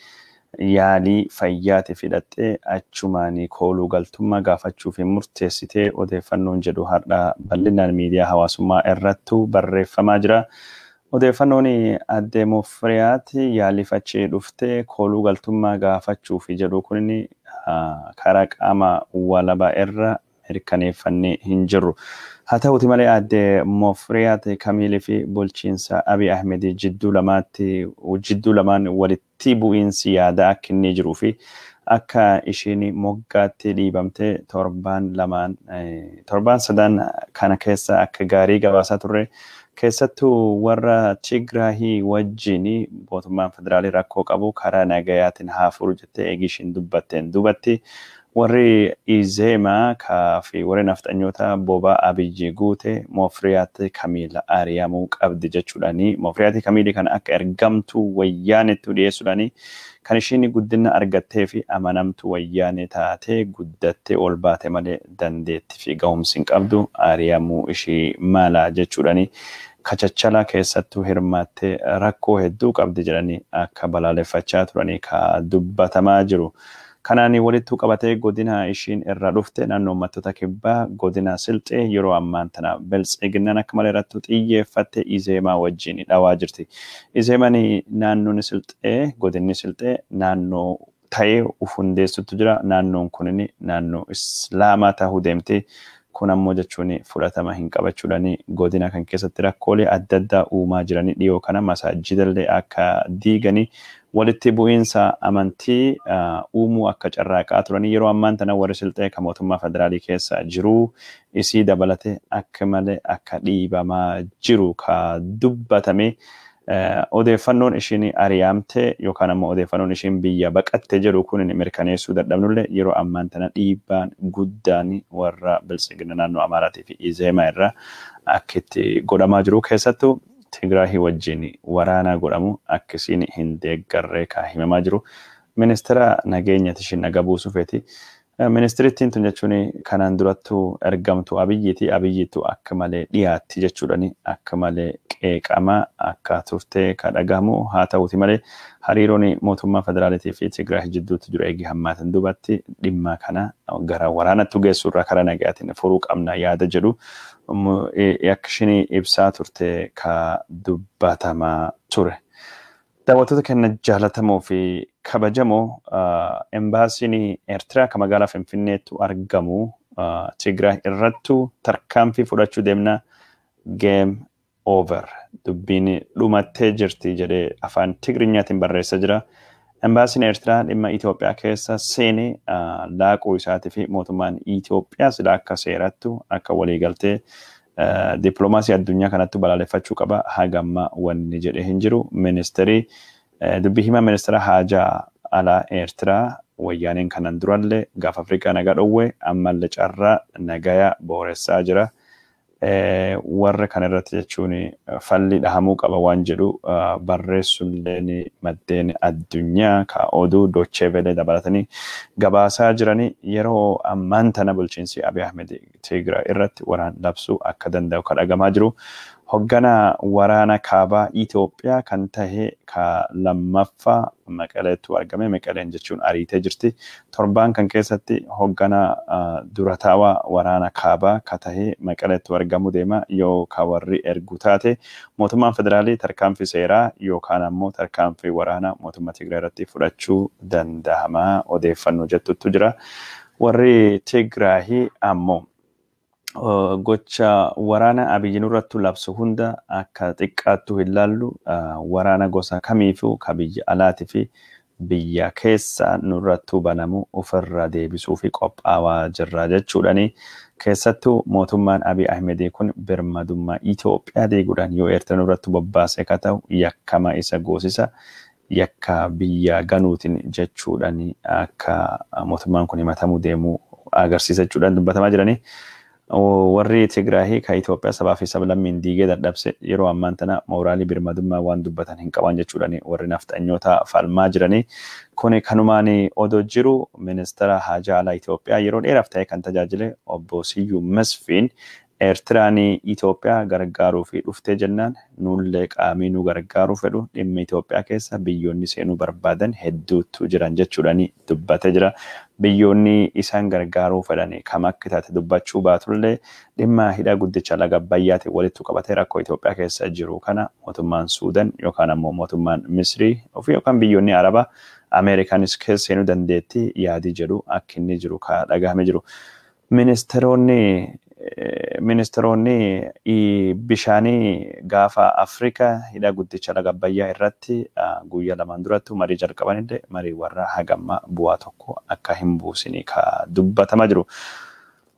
S1: yaalii fayyaatiif hidhattee achumaan kooluu galtummaa gaafachuuf murteessitee odeeffannoon jedhu har'a bal'inaan miidiyaa hawaasummaa irrattu barreeffamaa jira. Odeeffannoon Aadde Mufriyaat yaaliif achii dhuftee kooluu galtummaa gaafachuuf jedhu kun karaa qaama walabaa irra mirkaneeffannee hin jirru. Haa ta'uti malee Aadde Mufriyaat Kamiilii fi bulchiinsa Abiy Ahmed jidduu lamaan walitti bu'iinsi yaadaa akka inni jiruu fi akka ishiin moggaatti dhiibamtee torbaan sadan kana keessa akka gaarii gabaasaa turre. Keessattuu warra Tigraahii wajjin mootummaan federaalii rakkoo qabu karaa nagayaatiin haa furu jettee eegi ishiin dubbatteen duubatti warri Izeemaa fi warri nafxanyoota bobaa Abiyyi guute Mufriyaat Kamiil ari'amuu qabdi jechuudhaani. Mufriyaat Kamiilii kana akka ergamtuu wayyaanettu dhiyeessuudhaani kan ishiin guddina argattee fi amanamtuu wayyaanee taatee guddattee ol baate malee dandeettii fi gahumsi hin qabdu ari'amuu ishii mala jechuudhaani. Kachachala keessattuu hirmaattee rakkoo hedduu qabdi jedhanii akka balaaleffachaa turanii ka dubbatamaa jiru. Kanaan walittuu qabatee godina ishiin irra dhufte naannoo uummattoota kibbaa godina Silxee yeroo ammaan tana Biltsiginnaan akka malee irrattu xiyyeeffatte Izeemaa wajjin dhawaa jirti. Izeemaan naannoon Silxee godinni Silxee naannoo ta'ee uf hundeessutu jira. Naannoon kunin naannoo Islaamaa ta'uu deemti. Kun ammoo jechuun fudhatama hin qabachuudhaan godina kan keessatti rakkoolee adda addaa uumaa jiranii dhiyoo kana masaajidallee akka diiganii walitti bu'iinsa amantii uumuu akka carraaqaa turanii yeroo ammaan tana warri Silxee kan mootummaa federaalii keessa jiru isii dabalate akka malee akka dhiibamaa jiru ka dubbatame. Odeeffannoon ishiin ari'amte yookaan ammoo odeeffannoon ishiin biyya baqatte jedhu kun mirkaneessuu dadhabnullee yeroo ammaan tana dhiibbaan guddaan warra Biltsiginna naannoo Amaaraatii fi Izeemaa irra akka itti godhamaa jiru keessattuu Tigraahii wajjin waraana godhamu akkasiin hin deeggarree ka himamaa jiru. Ministeera nageenyati ishiin naga buusuu feeti. Ministeerittiin tun jechuun kanaan durattuu ergamtuu Abiyyiiti. Abiyyittu akka malee dhiyaatti jechuudhaan akka malee qeeqamaa akka turtee ka dhagahamu haa ta'uti malee hariiroon mootummaa federaalitii fi Tigraay jidduutti jiru eegi hammaatan duubatti dhimma kana gara waraanatti geessuurraa karaa nagayaatiin furuu qabna yaada jedhu akka ishiin ibsaa turte ka dubbatamaa ture. Daawwattoota keenya jaallatamoo fi kabajamoo embaasiin Eertiraa kan magaalaa Finfinneetti argamu Tigraay irrattu tarkaanfii fudhachuu deemna game over dubbiin dhumattee jirti jedhee afaan Tigrinyaatiin barreessaa jira. Embaasiin Eertiraa dhimma Itoophiyaa keessa seenee laaquu isaatii fi mootummaan Itoophiyaa sila akka seerattu akka waliigaltee dippiloomaasii addunyaa kanatti balaaleffachuu qaba. Haga ammaa wanni jedhee hin jiru. Ministeerri dubbii himaa ministeera haajaa alaa Eertiraa wayyaaneen kanan durallee gaafa Afrikaa nagaa dhowwe ammallee carraa nagaya booressaa jira. Warra kana irratti jechuun falli dhahamuu qaba waan jedhu barreessulleen maddeen addunyaa ka oduu Dochee dabalatanii gabaasaa jiranii yeroo ammaan tana bulchiinsi Abiy Ahmed Tigraay irratti waraan labsuu akka danda'u ka dhagamaa jiru. Hoggana waraana kaabaa Itoophiyaa kan tahe ka lammaffaa Maqaleetu argame. Maqaleen jechuun ariitee jirti. Torbaan kan keessatti hoggana durataawaa waraana kaabaa ka tahe Maqaleetu argamu deema yoo ka warri ergu taate mootummaan federaalii tarkaanfii seeraa yookaan ammoo tarkaanfii waraanaa mootummaa Tigraay irratti fudhachuu danda'ama odeeffannoo jettutu jira. Warri Tigraahii ammoo gocha waraana Abiyyi nurratti labsu hunda akka xiqqaattu hin laallu waraana gosa kamiifuu ka biyya alaatii fi biyya keessa nurrattuu banamu ofirra deebisuu fi qophaawaa jirra jechuudhani. Keessattuu mootummaan Abiy Ahmed kun birmadummaa Itoophiyaa deeguudhaan yoo Eertiraa nurratti bobbaasee ka ta'u yakkama isa goosisa. Yakka biyya ganuutiin jechuudhaan akka mootummaan kun himatamuu deemuu agarsiisa jechuudhaan dubbatamaa jiranii. Warri Tigraahii kan Itoophiyaa sabaa fi sablammiin diigee dadhabse yeroo ammaan tana mooraalii birmadummaa waan dubbatan hin qaban jechuudhaan warri nafxanyoota falmaa jiranii. Kuni kanumaan odoo jiru ministeera haajaa alaa Itoophiyaa yeroo dheeraaf ta'e kan tajaajile obbo Siyyuu Masfiin Eertiraan Itoophiyaa gargaaruu fi dhuftee jennaan nullee qaamii nu gargaaruu fedhu dhimma Itoophiyaa keessa biyyoonni seenuu barbaadan hedduutu jiran jechuudhaan dubbatee jira. Biyyoonni isaan gargaaruu fedhan kam akka taate dubbachuu baatullee dhimma hidha guddicha laga Abbayyaatiin walitti qabatee rakkoo Itoophiyaa keessa jiru kana mootummaan Suudaan yookaan ammoo mootummaan Misrii ofii yookaan biyyoonni Arabaa Ameerikaanis keessa seenuu dandeetti yaadii jedhu akka inni jiru ka dhagahame jiru. Ministeeronni bishaanii gaafa Afrikaa hidha guddicha laga Abbayyaa irratti guyyaa lamaan duratti marii jalqabanillee marii warra hagamma bu'aa tokko akka hin buusini ka dubbatamaa jiru.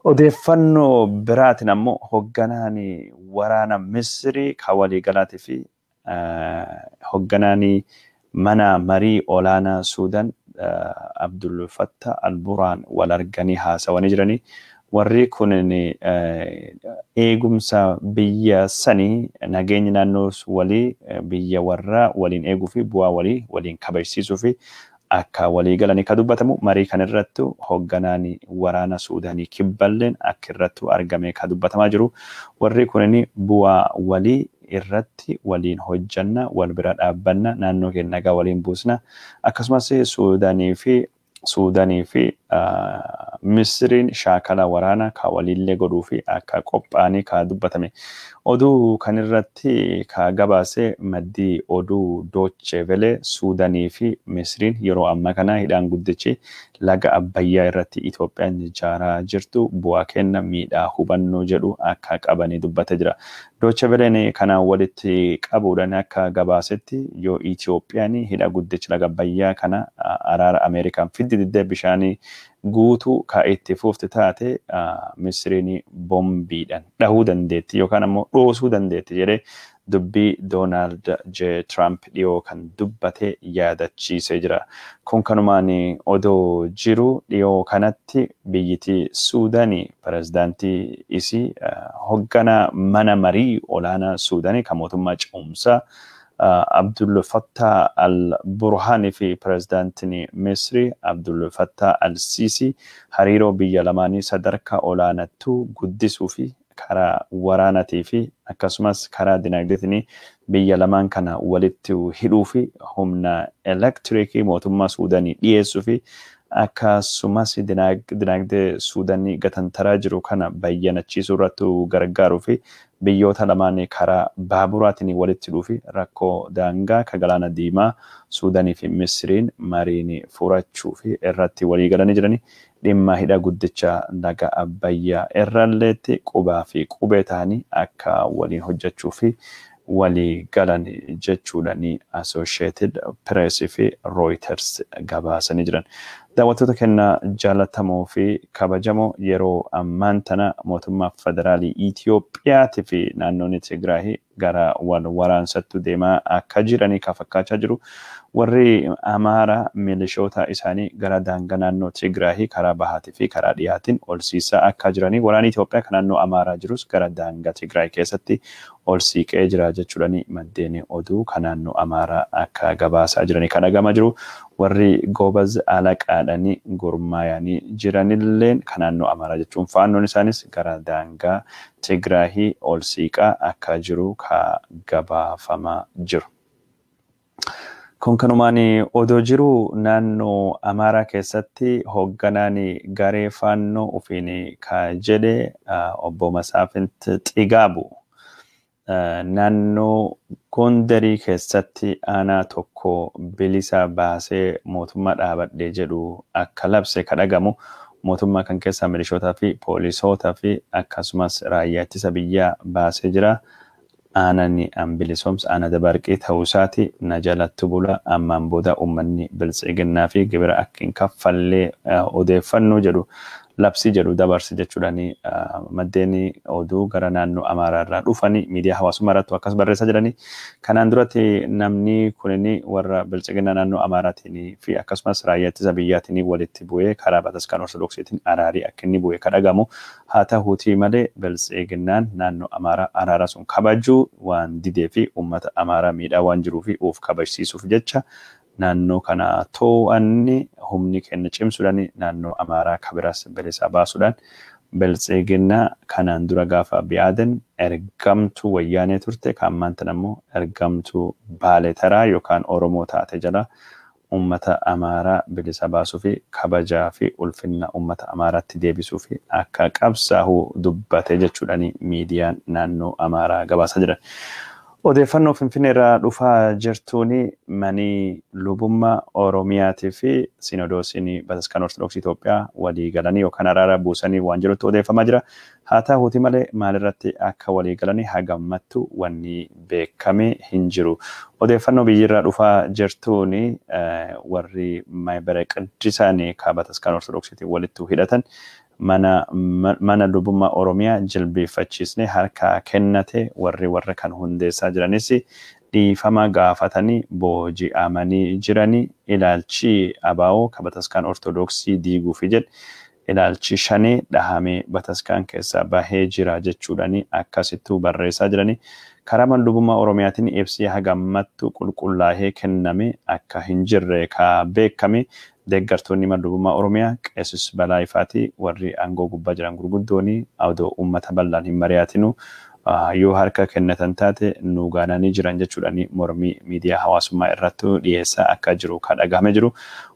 S1: Odeeffannoo biraatiin ammoo hoogganaan waraana Misrii ka waliigalaatii fi hoogganaan mana marii olaanaa Suudaan Abdul Fattah al-Burhaan wal arganii haasawanii jiranii. Warri kunin eegumsa biyya sanii nageenya naannoo walii biyya warraa waliin eeguu fi bu'aa walii waliin kabajsiisuu fi akka walii galanii ka dubbatamu marii kan irratti hoogganaan waraana Suudaanii kibballeen akka irratti argamee ka dubbatamaa jiru. Warri kunin bu'aa walii irratti waliin hojjanna, wal bira dhaabbanna, naannoo keenya nagaa waliin buusna. Akkasumas Suudaanii fi Misriin shaakala waraanaa ka waliillee godhuu fi akka qophaa'anii ka dubbatame. Oduu kan irratti ka gabaase maddii oduu Deutsche Welle Suudaanii fi Misriin yeroo ammaa kana hidhaan guddichi laga Abbayyaa irratti Itoophiyaan ijaaraa jirtu bu'aa kenna miidhaa hubannoo jedhu akka qabanii dubbatee jira. Deutsche Wellen kanaan walitti qabuudhaan akka gabaasetti yoo Itoophiyaan hidha guddichi laga Abbayyaa kana araara Ameerikaan fiddi diddee bishaanii guutuu ka itti fufte taate Misriin bombiidhaan dhahuu dandeetti yookaan ammoo dhoosuu dandeetti jedhee dubbii Doonaald J. Trump dhiyoo kan dubbate yaadachiisee jira. Kun kanumaan odoo jiru dhiyoo kanatti biyyittii Suudaanii pirezidaantii isii hoogganaa mana marii olaanaa Suudaanii kan mootummaa ce'umsaa Abdul Fattah al-Burhaanii fi pirezidaantiin Misrii Abdul Fattah al-Sisi hariiroo biyya lamaanii sadarkaa olaanaattu guddisuu fi karaa waraanaatii fi akkasumas karaa dinagdeetiin biyya lamaan kana walitti hidhuu fi humna elektiriikii mootummaa Suudaanii dhiyeessuu fi akkasumas dinagdee Suudaanii gatantaraa jiru kana bayyanachiisuu irratti gargaaruu fi biyyoota lamaan karaa baaburaatiin walitti hidhuu fi rakkoo daangaa ka galaana diimaa Suudaanii fi Misriin mariin furachuu fi irratti walii galanii jiranii dhimma hidha guddicha laga Abbayyaa irralleetti qubaa fi qubee ta'anii akka waliin hojjechuu fi walii galan jechuudhaan Associated Press fi Reuters gabaasanii jiran. Daawwattoota keenya jaallatamoo fi kabajamoo yeroo ammaan tana mootummaa federaalii Itiyoophiyaatii fi naannoon Tigraay gara wal waraansattu deemaa akka jiranii ka fakkaachaa jiru. Warri Amaaraa milishoota isaanii gara daangaa naannoo Tigraay karaa bahaatii fi karaa dhiyaatiin ol siisaa akka jiranii waraanni Itoophiyaa kan naannoo Amaaraa jirus gara daangaa Tigraay keessatti ol siiqee jira jechuudhaan maddeen oduu kan naannoo Amaaraa akka gabaasaa jiranii kan dhagamaa jiru. Warri Gobaz alaqaadhanii gurmaayanii jiranilleen kan naannoo Amaaraa jechuun faannoon isaanis gara daangaa Tigraay ol siiqaa akka jiru ka gabaafamaa jiru. Kun kanumaan odoo jiru naannoo Amaaraa keessatti hoogganaan garee faannoo ofiin ka jedhe obbo Masaafint Xigaabu naannoo Gondarii keessatti aanaa tokko bilisa baasee mootummaa dhaabadhe jedhu akka labse ka dhagamu mootummaa kan keessaa milishootaa fi poolisootaa fi akkasumas raayyaa ittisa biyyaa baasee jira. Aanaan an bilisoomsa aana dabarqii ta'uu isaati na jalatti bula ammaan booda uummanni biltsiginnaa fi gibira akka hin kaffallee odeeffannoo jedhu Labsii jedhu dabarse jechuudhaan maddeen oduu gara naannoo Amaaraa irraa dhufanii miidiyaa hawaasummaa irratti akkas barreessaa jiranii. Kanaan duratti namni kunin warra bilchiginaa naannoo Amaaraatiin fi akkasumas raayyaa ittisa biyyaatiin walitti bu'ee karaa bataskaan Ortodoksiitiin araarii akka inni bu'ee kadhagamu haa ta'uutii malee bilchiginaan naannoo Amaaraa araara sun kabajuu waan didee fi uummata Amaaraa miidhaa waan jiruu fi of kabajsiisuuf jecha naannoo kana to'anni humni keenya cimsuudhaan naannoo Amaaraa kabiras bilisa baasuudhaan bilchiginaa kanaan dura gaafa Biyaaden ergamtuu wayyaanee turte kan ammaan ammoo ergamtuu Baaleetaraa yookaan Oromoo taate jala uummata Amaaraa bilisa baasuu fi kabajaa fi ulfinna uummata Amaaraatti deebisuu fi akka qabsaa'u dubbate jechuudhaan miidiyaan naannoo Amaaraa gabaasaa jiran. Odeeffannoo Finfinnee irraa dhufaa jirtuun manii lubummaa Oromiyaatii fi Sinodoosiin Bataskaan Ortodoksii Itoophiyaa walii galanii yookaan araara buusanii waan jirutti odeeffamaa jira. Haa ta'uuti malee maalirratti akka walii galanii hagammattu wanni beekame hin jiru. Odeeffannoo biyyirraa dhufaa jirtuun warri maayibara qiddisaanii Bataskaan Ortodoksiitiin walitti hidhatan mana lubummaa Oromiyaa jilbeeffachiisnee harkaa kennate warri warra kan hundeessaa jiranis dhiifama gaafatanii booji'amanii jiranii ilaalchi abaa'oo ka bataskaan Ortodoksii diiguufi jedhe ilaalchi shanee dhahamee bataskaan keessaa bahee jira jechuudhaan akkasittuu barreessaa jiranii. Karaa mana lubummaa Oromiyaatiin ibsi hagammattu qulqullaa'ee kenname akka hin jirre ka beekame deeggartoonni mana lubummaa Oromiyaa qeessis balaa ifaati warri aangoo gubbaa jiran gurguddooni odoo uummata bal'aan hin mari'atinu yoo harka kennatan taate nu gaananii jiran jechuudhaan mormii miidiyaa hawaasummaa irratti dhiyeessaa akka jiru kan dhagahame jiru.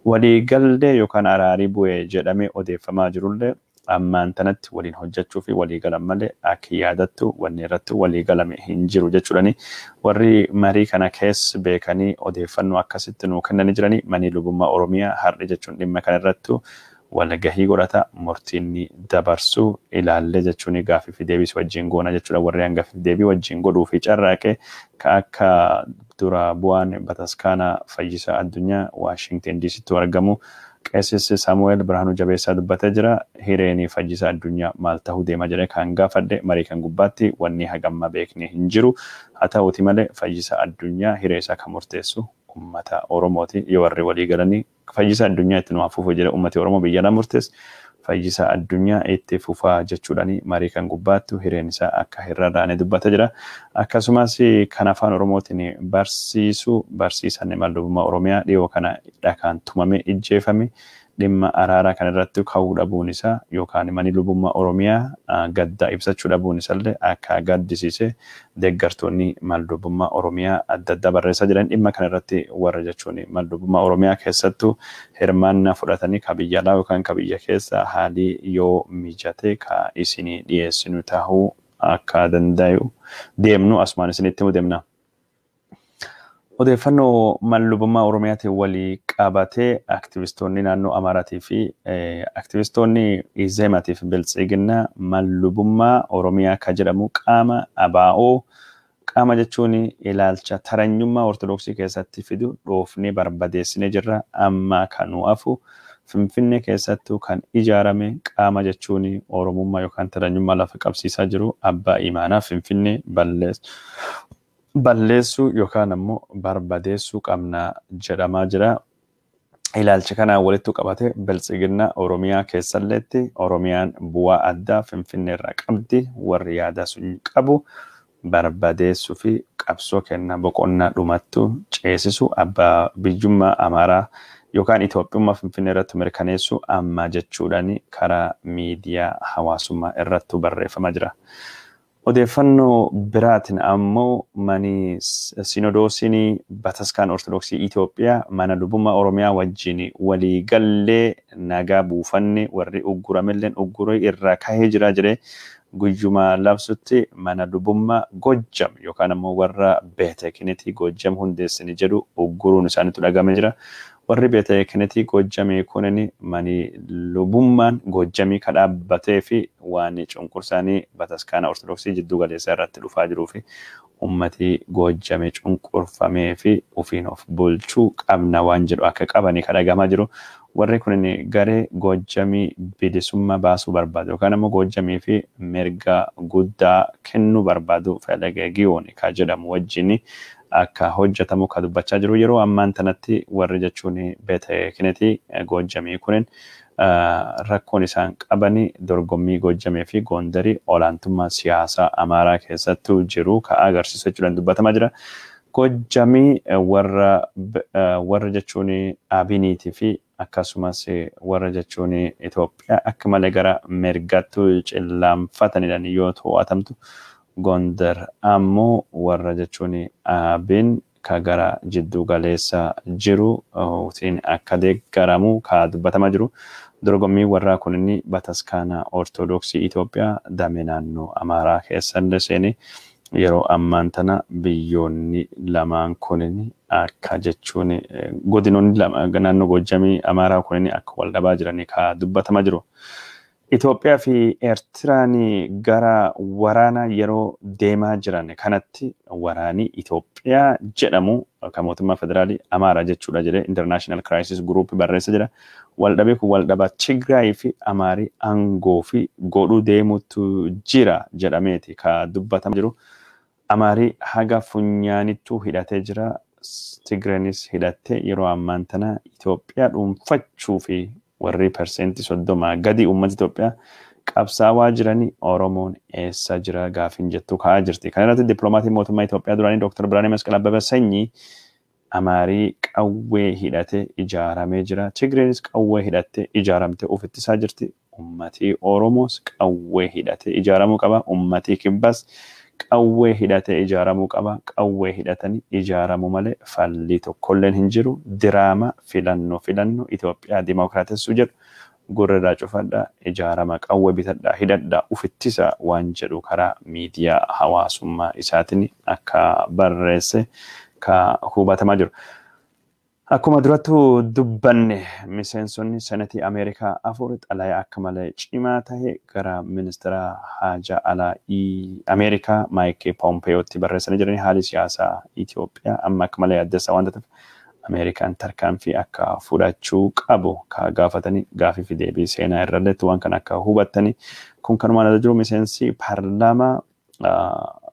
S1: Waliigallee yookaan araarii bu'ee jedhamee odeeffamaa jirullee ammaan tanatti waliin hojjechuu fi walii galan malee akka yaadattu wanni irratti walii galame hin jiru jechuudhaan warri marii kana keessa beekanii odeeffannoo akkasitti nuu kennanii jiranii manii lubummaa Oromiyaa har'i jechuun dhimma kana irratti walgahii godhata murtiin dabarsuu ilaalle jechuun gaaffii fi deebii wajjin goona jechuudha warri hangafii fi deebii wajjin godhuu fi carraaqee ka akka dura bu'aan bataskaana fayyisaa addunyaa Waashingten DCtti argamu. Qeessis Saamu'eel Birhaanuu Jabeessaa dubbatee jira. Hireen fayyisaa addunyaa maal ta'uu deema jedhee kan gaafadhe marii kan gubbaatti wanni hagamma beekne hin jiru. Haa ta'uuti malee fayyisaa addunyaa hiree isaa kan murteessu uummata Oromooti. Yoo warri walii galanii fayyisaa addunyaa itti nu hafuuf jedhe uummati Oromoo biyya lama murteesse fayyisaa addunyaa itti fufaa jechuudhaan marii kan gubbaattu hireen isaa akka hin rarraane dubbatee jira. Akkasumas kan afaan Oromootiin barsiisu barsiisan mana lubummaa Oromiyaa dhiyoo kana dhakaan tumame ijjeefame dhimma araaraa kan irratti ka'uu dhabuun isaa yookaan manni lubummaa Oromiyaa gadda ibsachuu dhabuun isaallee akka gaddisiise deeggartoonni mana lubummaa Oromiyaa adda addaa barreessaa jiran dhimma kana irratti warra jechuun mana lubummaa Oromiyaa keessattuu hirmaannaa fudhatanii ka biyya alaa yookaan ka biyya keessa haalii yoo mijate ka isinii dhiyeessinu ta'uu akka danda'u deemnu asumaan isinitti himu deemna. Odeeffannoo mana lubummaa Oromiyaatiin walii qabatee aktivistoonni naannoo Amaaraatii fi aktivistoonni Izeemaatii fi Biltsiginnaa mana lubummaa Oromiyaa kan jedhamu qaama abaa'oo qaama jechuun ilaalcha taranyummaa Ortodoksii keessatti fidu dhoofnee barbadeessinee jirra amma kan nu hafu Finfinnee keessattuu kan ijaarame qaama jechuun Oromummaa yookaan taranyummaa lafa qabsiisaa jiru abbaa imaanaa Finfinnee balleessuu yookaan ammoo barbadeessuu qabna jedhamaa jira. Ilaalcha kanaan walitti qabate biltsiginnaa Oromiyaa keessalleetti Oromiyaan bu'aa addaa Finfinnee irraa qabdi warri yaada sun qabu barbadeessuu fi qabsoo kenna boqonnaa dhumattu ceesisu abbaa biyyummaa Amaaraa yookaan Itoophiyummaa Finfinnee irratti mirkaneessuu amma jechuudhaan karaa miidiyaa hawaasummaa irratti barreeffamaa jira. Odeeffannoo biraatiin ammoo mani sinodoosiin bataskaan Ortodoksii Itoophiyaa mana lubummaa Oromiyaa wajjin waliigallee nagaa buufanne warri ugguramelleen ugguree irraa kahee jira jedhee guyyuma labsutti mana lubummaa Gojjam yookaan ammoo warra beetekinitii Gojjam hundeessini jedhu ugguruun isaaniitu dhagame jira. Warri beetekinitii Gojjamii kunin mani lubummaan Gojjamii ka dhaabbatee fi waan cunqursaanii bataskaana Ortodoksii jidduu galeessaa irratti dhufaa jiruu fi ummati Gojjamee cunqurfamee fi ofiin of bulchuu qabna waan jedhu akka qabanii ka dhagamaa jiru. Warri kun garee Goojjamii bilisummaa baasuu barbaadu yookaan ammoo Goojjamii fi mirga guddaa kennuu barbaadu Felaga Giyoon ka jedhamu wajjin akka hojjetamu ka dubbachaa jiru. Yeroo ammaan tanatti warri jechuun beete kinetii Goojjamii kunin rakkoon isaan qabani dorgommii Goojjamii fi Gondarii olaantummaa siyaasaa Amaaraa keessattuu jiru ka agarsiisu jechuudhaan dubbatamaa jira. Goojjamii warra jechuun Abiniitii fi akkasumas warra jechuun Itoophiyaa akka malee gara mirgattu cillaanfatanidhaan yoo to'atamtu, Gondar ammoo warra jechuun Abin ka gara jiddu galeessa jiru tiin akka deeggaramu ka dubbatamaa jiru. Dorgommii warraa kun inni bataskaana Ortodoksii Itoophiyaa damee naannoo Amaaraa keessallee seenee yeroo ammaan tana biyyoonni lamaan kunin akka jechuun godinoonni lama naannoo Goojjamii Amaaraa kunin akka wal dhabaa jiranii ka dubbatamaa jiru. Itoophiyaa fi Eertiraan gara waraana yeroo deemaa jiran kanatti waraani Itoophiyaa jedhamu kan mootummaa federaalii Amaaraa jechuudha jedhee International Crisis Group barreessa jira. Waldhabee kun waldhabaa Tigraay fi Amaarii aangoo fi godhuu deemutu jira jedhameeti ka dubbatamaa jiru. Amaarii haga funyaanittuu hidhatee jira. Tigreenis hidhattee yeroo ammaan tana Itoophiyaa dhuunfachuu fi warri 30% gadi uummata Itoophiyaa qabsaawaa jiranii Oromoon eessa jira gaafiin jettu ka'aa jirti. Kana irratti dippiloomatiin mootummaa Itoophiyaa duraanii Dr. Biraanee Masqal Abbabaa Sanyii Amaarii qawwee hidhatee ijaaramee jira. Tigreenis qawwee hidhattee ijaaramtee of ittisaa jirti. Uummatii Oromoos qawwee hidhatee ijaaramuu qaba. Uummatii Kibbaas qawwee hidhatee ijaaramuu qaba. Qawwee hidhatanii ijaaramuu malee falli tokkolleen hin jiru. Diraama filannoo filannoo Itoophiyaa dimookiraatessuu jedhu gurra irraa cufadhaa, ijaarama, qawwee bitadhaa, hidhadhaa, ufittisa waan jedhu karaa miidiyaa hawaasummaa isaatiin akka barreesse ka hubatamaa jiru. Akkuma durattuu dubbanne miseensonni senetii Ameerikaa 4 xalayaa akka malee cimaa tahe gara ministeera haajaa alaa Ameerikaa Maayik Pompeyootti barreessanii jiranii haali siyaasaa Itoophiyaa amma akka malee yaaddessaa waan ta'eef Ameerikaan tarkaanfii akka fudhachuu qabu ka gaafatanii gaafii fi deebii seenaa irralleetti waan kana akka hubattanii kun kanumaan ala jiru miseensi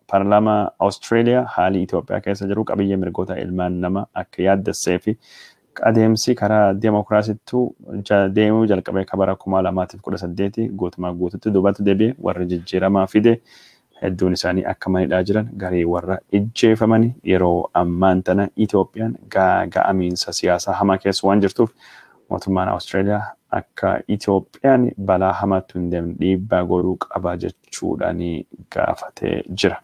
S1: paarlaamaa Austraaliyaa haalli Itoophiyaa keessa jiru qabiyyee mirgoota ilmaan namaa akka yaaddessee fi adeemsi karaa demookiraasittuu deemuu jalqabee ka bara 2018 guutumaa guututti duubatti deebi'e warri jijjiiramaa fide hedduun isaanii akka manidhaa jiran garii warra ijjeefamanii yeroo ammaan tana Itoophiyaan gaaga'amiinsa siyaasaa hamaa keessa waan jirtuuf mootummaan Austraaliyaa akka Itoophiyaan balaa hamaatti hin deemne dhiibbaa godhuu qaba jechuudhaan gaafatee jira.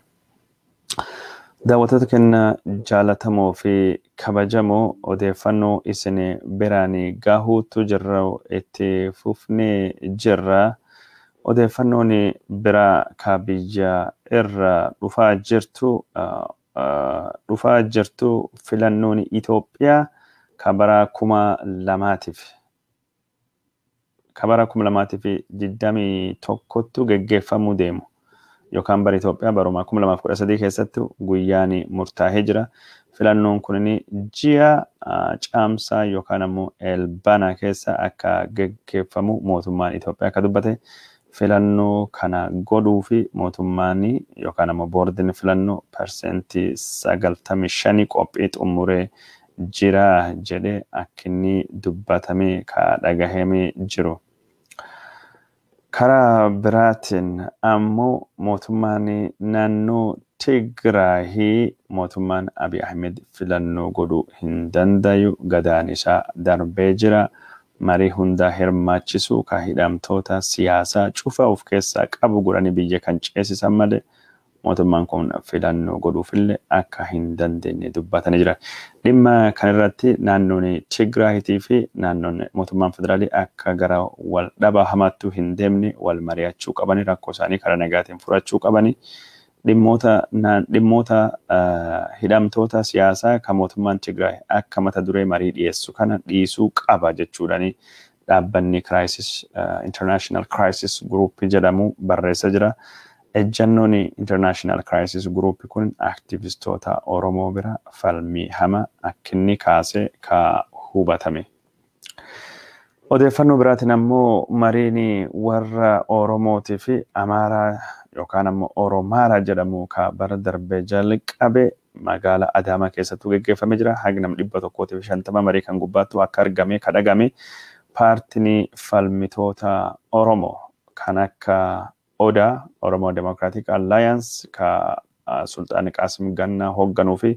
S1: Daawwattoota keenya jaalatamoo fi kabajamoo odeeffannoo isin biraan gahuutu jirra itti fufnee jirra. Odeeffannoon biraa ka biyya irra dhufaa jirtu filannoon Itoophiyaa ka bara 2021tti geggeeffamuu deemu yookaan bara Itoophiyaa baruma 2013 keessatti guyyaan murtaa'ee jira. Filannoon kun ji'a caamsaa yookaan ammoo elbana keessa akka geggeeffamu mootummaan Itoophiyaa akka dubbate filannoo kana godhuu fi mootummaan yookaan ammoo boordiin filannoo 95% qophii xumuree jira jedhee akka inni dubbatamee ka dhagahamee jiru. Karaa biraatiin ammoo mootummaan naannoo Tigraahii mootummaan Abiy Ahmed filannoo godhuu hin dandayu gadaan isaa darbee jira. Marii hundaa hirmaachisuu ka hidhamtoota siyaasaa cufa of keessaa qabu godhanii biyya kan ceesisan malee mootummaan kun filannoo godhuufillee akka hin dandeenye dubbatanii jiran. Dhimma kanarratti naannoon Tigraahitii fi naannoon mootummaan federaalii akka gara wal dhabaa hamaattuu hin deemne wal mari'achuu qabani rakkoo isaanii karaa nagaatiin furachuu qabani. Dhimmoota hidhamtoota siyaasaa kan mootummaan Tigraay akka mata duree marii dhiyeessu kana dhiisuu qaba jechuudhaani dhaabbanni Crisis International Crisis Group jedhamu barreessa jira. Ejjannoon International Crisis Group kun aktivistoota Oromoo bira falmii hama akka inni kaase ka hubatame. Odeeffannoo biraatiin ammoo mariin warra Oromootii fi Amaaraa yookaan ammoo Oromaaraa jedhamu ka bara darbee jalqabe magaalaa Adaamaa keessattuu geggeeffamee jira. Hagi nam 150 marii kan gubbaattu akka argame kadhagame paartiin falmitoota Oromoo kan akka Odaa Oromoo Democratic Alliance ka Sulxaan Qaasim Gannaa hoogganuu fi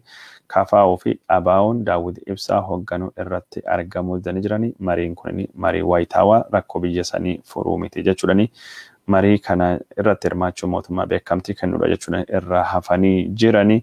S1: KFO fi ABO'n Daawwit Ibsaa hoogganuu irratti argamuu didanii jiranii. Mariin kun marii waayitaawaa rakkoo biyya sanii furuu miti jechuudhani. Marii kana irratti hirmaachuu mootummaa beekamtii kennuudha jechuudha irraa hafanii jiranii.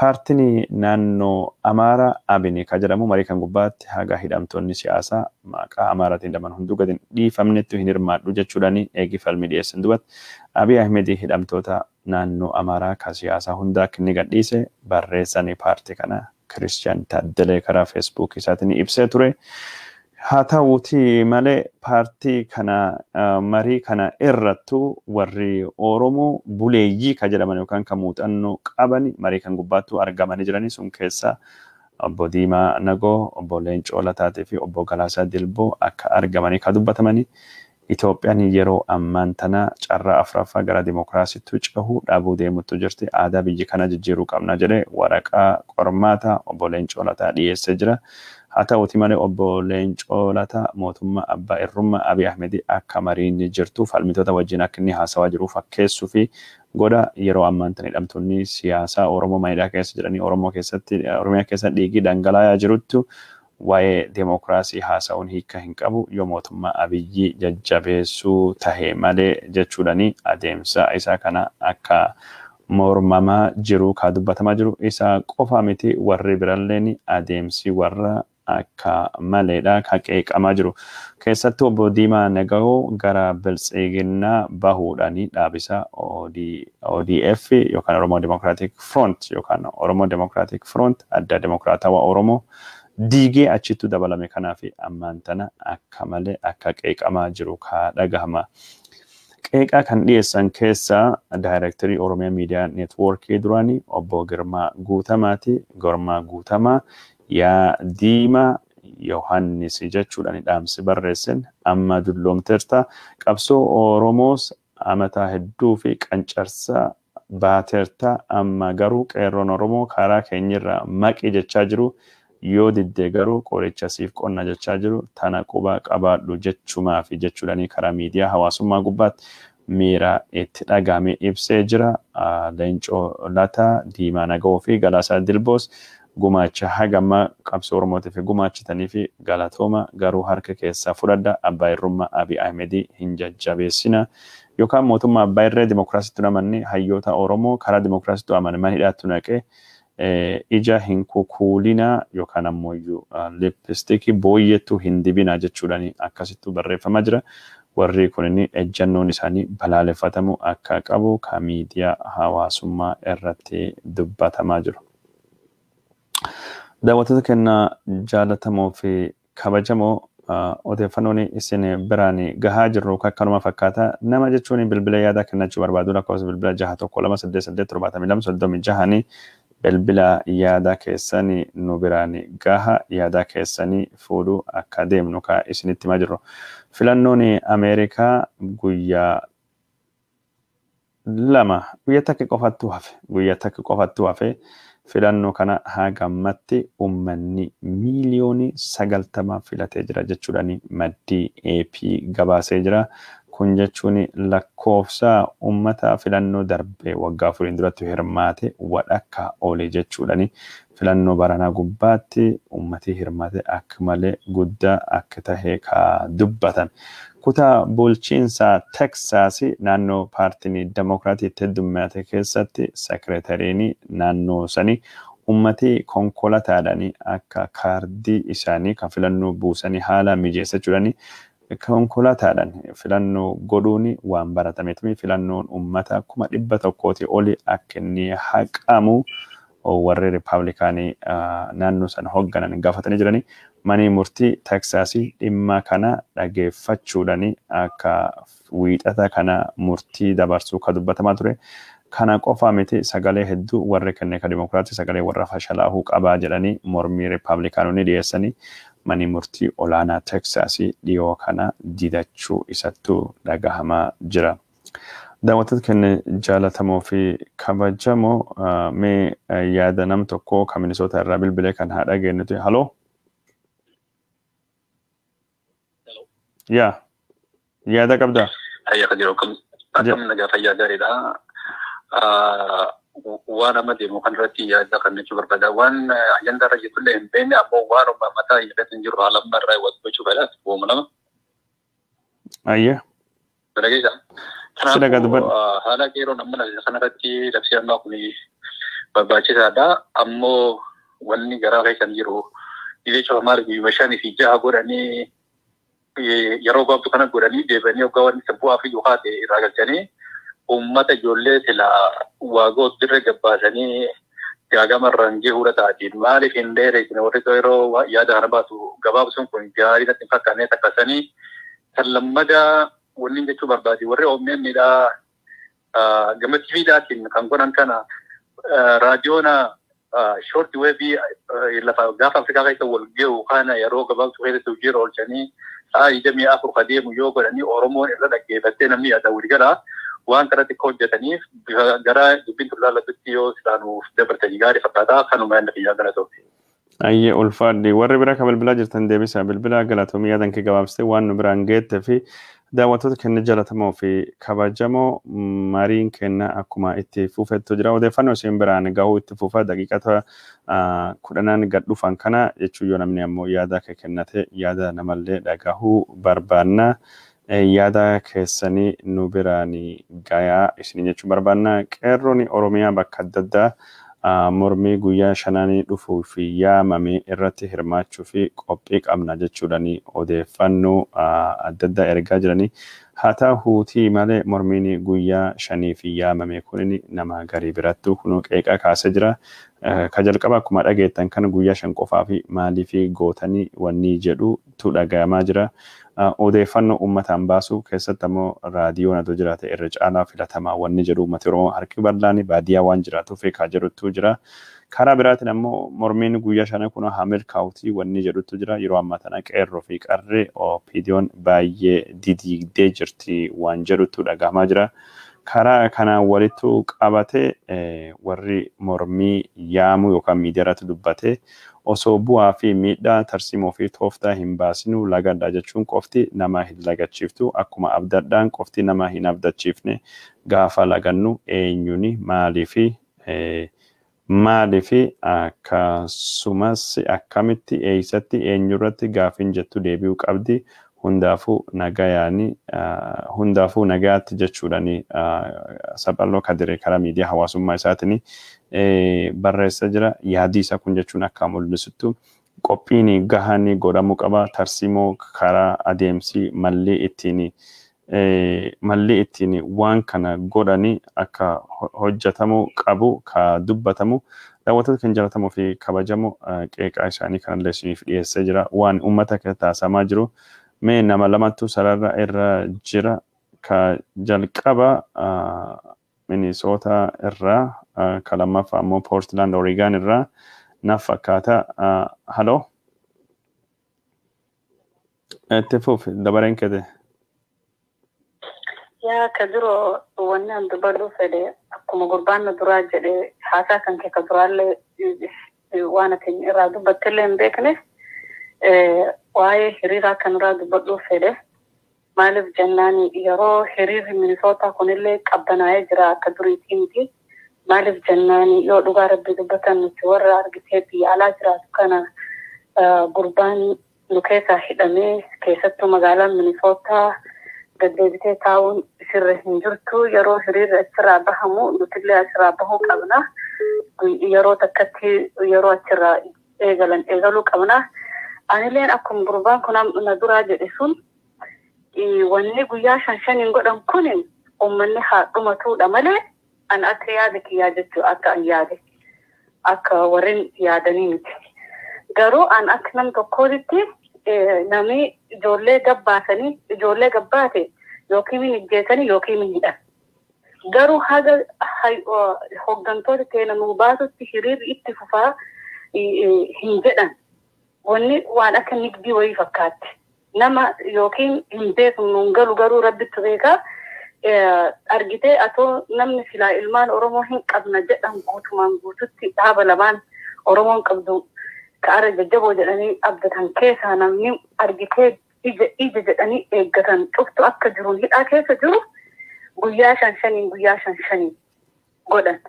S1: Paartiin naannoo Amaaraa Abini kan jedhamu marii kan gubbaatti haga hidhamtoonni siyaasaa maqaa Amaaraatiin hidhaman hunduu gadi dhiifamnetti hin hirmaadhu jechuudhani eegi falmii dhiyeessan dubbatti. Abiy Ahmed hidhamtoota naannoo Amaaraa kan siyaasaa hundaa akka inni gadhiise barreessanii paartii kana Kiristiyaan Taaddalee karaa Feesbuukii isaatiin ibsee ture. Haa ta'uutii malee paartii kana marii kana irrattu warri Oromoo buleeyyii kan jedhaman yookaan kan muuxannoo qaban marii kan gubbaattu argamanii jiranii sun keessa obbo Diimaa Nagoo, obbo Leencoo Lataatii fi obbo Galaasaa Dilboo akka argamanii kan dubbatamanii. Itoophiyaan yeroo ammaan tana carraa afuraffaa gara dimokiraasiitti cehuu dhabuu deemuttu jirti. Aadaa biyyi kana jijjiiruu qabna jedhee waraqaa qormaataa obbo Leencoo Lataa dhiyeessee jira. Haa ta'uuti malee obbo Leencoo Lataa mootummaa abbaa irrummaa Abiy Ahmed akka mariin jirtu falmitoota wajjin akka inni haasawaa jiru fakkeessuu fi godha yeroo ammaan tana hidhamtoonni siyaasaa Oromoo manidhaa keessa jiranii Oromoo keessatti Oromiyaa keessa dhiigii dhangala'aa jiruttu waa'ee demokiraasii haasa'uun hiika hin qabu yoo mootummaa Abiyyi jajjabeessuu tahe malee jechuudhani adeemsa isaa kana akka mormamaa jiru ka dubbatamaa jiru isa qofa miti warri biralleen adeemsi warra akka maleedha ka qeeqamaa jiru. Keessattuu obbo Diimaa Nagahoo gara Biltsiginnaa bahuudhaani dhaabisa ODF yookaan Oromoo Democratic Front yookaan Oromoo Democratic Front adda demokiraatawaa Oromoo diigee achittu dabalame kanaaf ammaan tana akka malee akka qeeqamaa jiru ka dhagahama. Qeeqaa kan dhiyeessan keessaa daayirektarii Oromiyaa Miidiyaa Neetwoorkii duraanii obbo Girmaa Guutamaati. Girmaa Guutamaa yaa Diimaa Yohaannis jechuudhaan dhaamsi barreessin amma dulloomteerta. Qabsoo Oromoos amataa hedduu fi qancarsaa baateerta. Amma garuu qeerroon Oromoo karaa keenyirraa maqi jechaa jiru. Yoo diddee garuu qoricha siif qonna jechaa jiru tana quba qabaadhu jechumaa fi jechuudhaanii karaa miidiyaa hawaasummaa gubbaatti miira itti dhagahame ibsee jira. Leencoo Lataa, Diimaa Nagahoo fi Galaasaa Dilboos gumaacha hagamma qabsoo Oromootiif gumaachitanii fi galatooma garuu harka keessaa fudhadha. Abbaa Irrummaa Abiy Ahmed hin jajjabeessina. Yookaan mootummaa Abbaa Irree dimokiraasiitti amanne hayyoota Oromoo karaa dimokiraasiitti amanan hidhaatti naqee ija hin kukuulina yookaan ammoo lippistikii booyyettu hin dibina jechuudhaan akkasittu barreeffamaa jira. Warri kun ejjannoon isaanii balaaleffatamu akka qabu ka miidiyaa hawaasummaa irratti dubbatamaa jiru. Daawwattoota keenya jaallatamoo fi kabajamoo odeeffannoon isin biraan gahaa jirru akkanuma fakkaata. Nama jechuun bilbila yaadaa kennachuu barbaadu lakkoofsa bilbila 6 1 2 8 8 72 36 bilbila yaada keessanii nu biraan gaha yaada keessanii fuudhuu akka deemnu ka isinitti himaa jirru. Filannoon Ameerikaa guyyaa 2 guyyaa takka qofattu hafe guyyaa takka qofattu hafe filannoo kana hagammatti uummanni miiliyoonii 90 filatee jira jechuudhaan maddii AP gabaasee jira. Kun jechuun lakkoofsa uummata filannoo darbee waggaa 4 duratti hirmaate wadhakka oole jechuudhaan filannoo baranaa gubbaatti uummati hirmaate akka malee guddaa akka tahe ka dubbatan. Kutaa bulchiinsa Teksaas naannoo paartiin Demokiraatii itti heddummaate keessatti sekireetariin naannoo sanii ummati konkolaataadhaan akka kaardii isaanii kan filannoo buusanii haala mijeessachuudhaan konkolaataadhaan filannoo godhuun waan baratameetumi filannoon uummata 100,000 oli akka inni haqamu warri Rippaabilikaanii naannoo sana hoogganan gaafatanii jiranii. Mani murtii Teksaasii dhimma kana dhageeffachuudhaan akka wiixata kana murtii dabarsuu kan dubbatamaa ture. Kana qofa miti sagalee hedduu warri kenne kan Dimokiraatii sagalee warra fashalaa'uu qabaa jedhanii mormii Rippaabilikaanonni dhiyeessanii Manni murtii olaanaa Teksaasii dhiyoo kana didachuu isattu dhagahamaa jira. Daawwattoota keenya jaalatamoo fi kabajamoo, mee yaada nam tokkoo kan Minisoota irraa bilbilee kan haa dhageenyuti. Haloo? Yaa, yaada qabdaa?
S3: Ayya, kan jiru akkam nagaa, fayyaa gaariidha. Waan amma deemu kan irratti yaada kan jechuu barbaada. Waan ajandaa irra jirtullee hin beekne, ammoo waan mataa irratti hin jiru haala amma irraa wal gochuu fedha. Wooma lama.
S1: Ayya.
S3: Dhageessa.
S1: Si dhagaa, dubbadhu.
S3: Haala qeeroon amma kanarratti labsii ammaa kun barbaachisaadha. Ammoo wanni garaa keessa hin jiru. Dhibee cufamaa guyyuma 5 fi 6 godhanii, yeroo gabaabduu kana godhanii, deebi'anii hoggaa wanni bu'aa fi yookaan ta'e irraa galchanii, uummata ijoollee silaa waagoo dirree gabbaasanii gaagamarraan gahuudha taatiin maaliif hin dheeresine? Warri yeroo yaada kana baasu gabaabsuun kun gaarii natti hin fakkaanne takkasanii. Kan lammadaa wanni jechuu barbaade, warri OMN dha gama TVdhaatiin kan godhan kana, raadiyoona short wave lafa gaafa Afrikaa keessa wal gahu kana yeroo gabaabsuu keessatti hojiirra oolchanii sa'a 24 ka deemu yoo godhanii, Oromoon irra dhaggeeffattee namni yaada walii gala. Waan kanatti akka hojjetaniif bifa gara dubbiin tullaalatutti yoo silaanuuf dabartanii gaarii fakkaataa. Kanuma yaadna kiyyaa gara ta'u.
S1: Ayyee, ulfaadhi. Warri bira ka bilbilaa jirtan deebisa. Bilbilaa, galatoomii, yaadan kee gabaabsitee waan nu biraan geette. Fi daawwattoota keenya jaalatamoo fi kabajamoo, mariin keenya akkuma itti fufettu jira. Odeeffannoo isin biraan gahuu itti fufa daqiiqata 10n gad dhufan kana jechuu, yoo namni ammoo yaada akka kennate yaada namallee dhagahuu barbaanna. Yaada keessanii nu biraan gayaa isin jechuu barbaanna. Qeerroon Oromiyaa bakka adda addaa mormii guyyaa shanaanii dhufuu fi yaamame irratti hirmaachuu fi qophii qabna jechuudhaan odeeffannoo adda addaa ergaa jiranii. Haa ta'uutii malee mormiin guyyaa shanii fi yaamame kun nama garii birattu kunoo qeeqaa kaasee jira. Ka jalqaba akkuma dhageettan kan guyyaa 5 qofaa fi maaliif gootanii wanni jedhutu dhagayamaa jira. Odeeffannoo uummataan baasuu keessatti ammoo raadiyoon adoo jiraate irra caalaa filatamaa wanni jedhu, uummati Oromoo harki bal'aan baadiyyaa waan jiraatuuf kaa jedhutu jira. Karaa biraatiin ammoo mormiin guyyaa shanii kun haa milkaa'uutii wanni jedhutu jira. Yeroo ammaa tana qeerroo fi qarree OPDOn baay'ee didiigdee jirti waan jedhutu dhagahamaa jira. Karaa kanaan walittu qabatee warri mormii yaamuu yookaan miidiyaa irratti dubbatee osoo bu'aa fi miidhaa tarsiimoo fi tooftaa hin baasinuu lagadha jechuun qofti nama hin lagachiiftu. Akkuma abdadhaan qofti nama hin abdachiifne, gaafa lagannu eenyuni, maalii fi maaliif, akkasumas akkamitti, eessatti, eenyurratti gaafiin jettu deebi'uu qabdi. Hundaafuu nagayaani, hundaafuu nagayaatti jechuudhaani Saphalloo Kadiree karaa miidiyaa hawaasummaa isaatiin barreessaa jira. Yaadii isaa kun jechuun akka mul'isuttu qophiin gahaan godhamuu qaba. Tarsiimoo karaa adeemsi malli ittiin waan kana godhani akka hojjetamuu qabu ka dubbatamu. Daawwattoota kan jaalatamuu fi kabajamu, qeeqaa isaanii kanallee isiniif dhiyeessee jira. Waan uummata keessa taasifamaa jiru, mee nama lamatu sarara irra jira. Ka jalqaba Minisoota irraa, ka lammaffaa ammoo Portland, Oregon irraa naaf fakkaata. Haloo? Itti fufi, dabareen keete.
S4: Yaa, ka dura wanni an dubbadhu fedhe, akkuma gurbaan na duraa jedhe, haasaa kan kee ka duraallee waan ati irraa dubbattellee hin beekne, waa'ee hiriiraa kan irraa dubbadhuu fedhe. Maaliif jennaan, yeroo hiriirri Minisootaa kunillee qabbanaa'ee jira, akka duriitii miti. Maaliif jennaan, yoo dhugaa Rabbii dubbatan, nuti warra argitee biyya alaa jiraatu kana gurbaan nu keessaa hidhamee, keessattuu magaalaan Minisootaa deddeebitee taa'uun sirra hin jirtu. Yeroo hiriirri achirraa bahamu nutillee achirraa bahuu qabna. Yeroo takkatti yeroo achirraa eegalan eegaluu qabna. Anilleen akkuma gurbaan kun na duraa jedhe sun, wanni guyyaa shan shaniin godhan kun uummanni haa dhumatuudha malee, an akka yaada kiyyaa jechuu, akka an yaade, akka warreen yaadanii miti. Garuu an akka nam tokkootitti, namni ijoollee gabbaasanii, ijoollee gabbaate yookiin hin ijjeesanii yookiin hin hidhan. Garuu haga hooggantoota keenya nuu baasutti hiriirri itti fufaa hin jedhan. Wanni waan akka nigdii wayii fakkaatti. Nama yookiin hin beeknu hin galu garuu rabbittu beekaa. Argitee atoo namni silaa ilmaan Oromoo hin qabna jedhan guutumaan guututti dhaaba lamaan Oromoon qabdu ka'ara jajjaboo jedhanii abdatan keessaa namni argitee ija ija jedhanii eeggatan cuftu akka jiruun hidhaa keessa jiru guyyaa 5 5n guyyaa 5 5n godhan.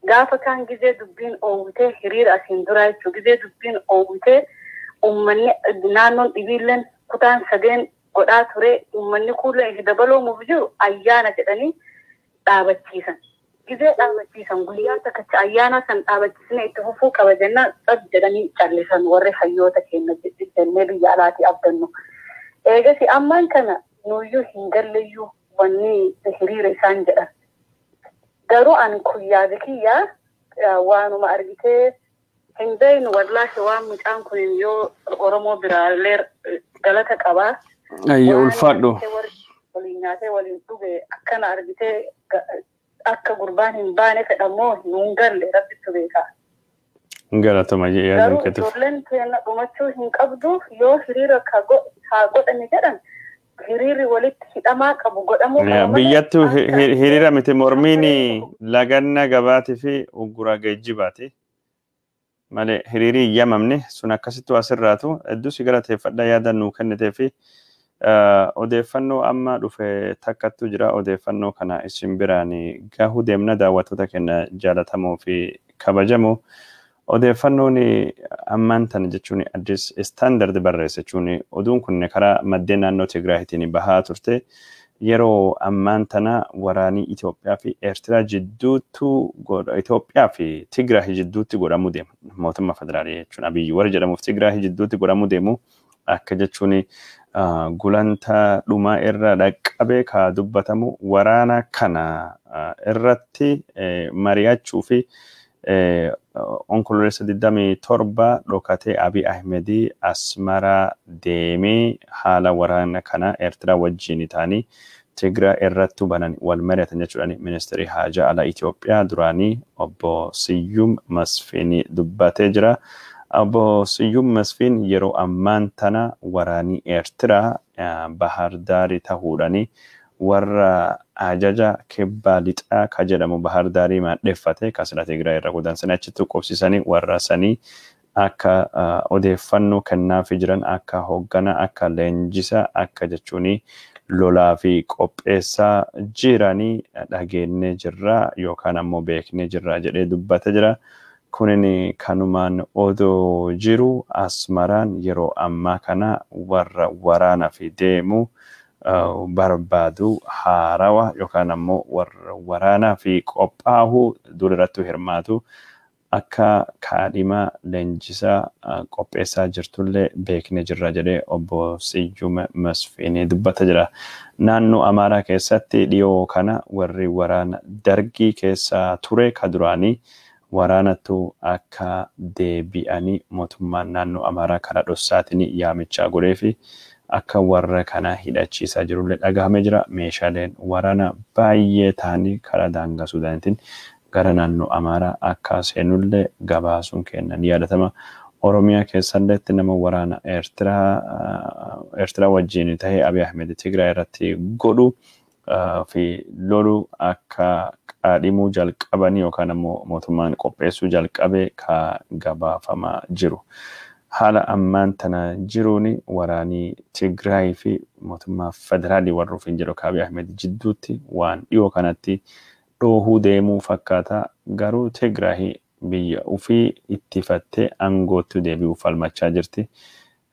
S4: Gaafa kaan gizee dubbiin oowwitee hiriira asiin duraa jechuudha. Gizee dubbiin oowwitee uummanni naannoon dhibiilleen kutaan sadeen godhaa ture uummanni kuulee itti dabaloomuuf jiru ayyaana jedhanii dhaabachiisan. Gizee dhaabachiisan guyyaa takkacha ayyaana san dhaabachiisne itti fufuu qaba jennaan tsab jedhanii callisan warri hayyoota keenya jennee biyya alaatii abdannu. Eegasi ammaan kana nuyyuu hin galleyyuu wanni hiriira isaan jedhan. Garuu ani kuyyaa kiyyaa waanuma argitee hin beeknu wallaahi waan mucaan kun yoo Oromoo biraallee galata qabaa.
S1: Ayya ulfaadhu.
S4: Waliin nyaatee waliin dhuge akkana argitee akka gurbaan hin baane fedhamoo nuun galle rabbittu beekaa.
S1: Galatoma yaaduu
S4: Garuu
S1: keetiif.
S4: Ijoolleen keenya dhumachuu hin qabdu yoo hiriira haa godhani jedhan hiriirri walitti hidhamaa qabu godhamuu qaba malee
S1: Biyyattuu
S4: akka
S1: hiriira miti mormiin laganna gabaatii fi uggura geejjibaati. Malee hiriirri hin yamamne sun akkasittu asirraatu hedduu si galateeffadha yaada nuu kennitee fi odeeffannoo amma dhufe takkattu jira odeeffannoo kana isin biraan gahuu deemna daawwattoota keenya jaalatamoo fi kabajamoo. Odeeffannoon ammaan tana jechuun Addis Standard barreesse jechuun oduun kun karaa maddeen naannoo Tigraayitiin bahaa turte. Yeroo ammaan tana waraanii Itoophiyaa fi Eertiraa jidduutti Itoophiyaa fi Tigraay jidduutti godhamuu deema. Mootummaa federaalii jechuun Abiyyi warra jedhamuuf Tigraay jidduutti godhamuu deemu akka jechuun gulantaa dhumaa irra dhaqqabee ka dubbatamu waraana kana irratti mari'achuu fi onkololeessa 27 dhokatee Abiy Ahmedii Asmaraa deemee haala waraana kana Eertiraa wajjin ta'anii Tigraay irratti banan wal mari'atan jechuudhaan ministeerri haajaa alaa Itoophiyaa duraanii obbo Siyyum Masfiin dubbatee jira. Obbo Siyyum Masfiin yeroo ammaan tana waraanii Eertiraa Bahar Daarii ta'uudhaani warra ajaja kibbaa lixaa ka jedhamu Bahar Daarii maadheffate ka sila Tigraay irra godansanii achitti qubsiisanii warra sanii akka odeeffannoo kennaafii jiran akka hooggana akka leenjisa akka jechuun lolaa fi qopheessaa jiranii dhageenyee jirra yookaan ammoo beeknee jirra jedhee dubbate jira. Kunin kanumaan odoo jiru Asmaraan yeroo ammaa kana warra waraana fi deemu barbaadu haarawa yookaan ammoo warra waraanaa fi qophaa'u dur irratti hirmaatu akka kaadhima leenjisaa qopheessaa jirtullee beeknee jirra jedhee obbo Siyyum Masfiin dubbata jira. Naannoo Amaaraa keessatti dhiyoo kana warri waraana dargii keessa ture ka duraanii waraanattu akka deebi'anii mootummaan naannoo Amaaraa karaa dhossaatiin yaamichaa godhee fi akka warra kana hidhachiisaa jirullee dhagahamee jira. Meeshaaleen waraana baay'ee ta'anii karaa daangaa Suudaanitiin gara naannoo Amaaraa akka seenullee gabaasuun kenna ni yaadatama. Oromiyaa keessalleetti nama waraana Eertiraa wajjin ta'ee Abiy Ahmed Tigraay irratti godhu fi lolu akka qaadhimuu jalqabanii yookaan ammoo mootummaan qopheessuu jalqabee ka gabaafamaa jiru. Haala ammaan tana jiruun waraanii Tigraay fi mootummaa federaalii warra ofiin jedhu Abiy Ahmed jidduutti waan dhiyoo kanatti dhoohuu deemuu fakkaata. Garuu Tigraay biyya ofii ittifattee aangootti deebi'uuf falmachaa jirti.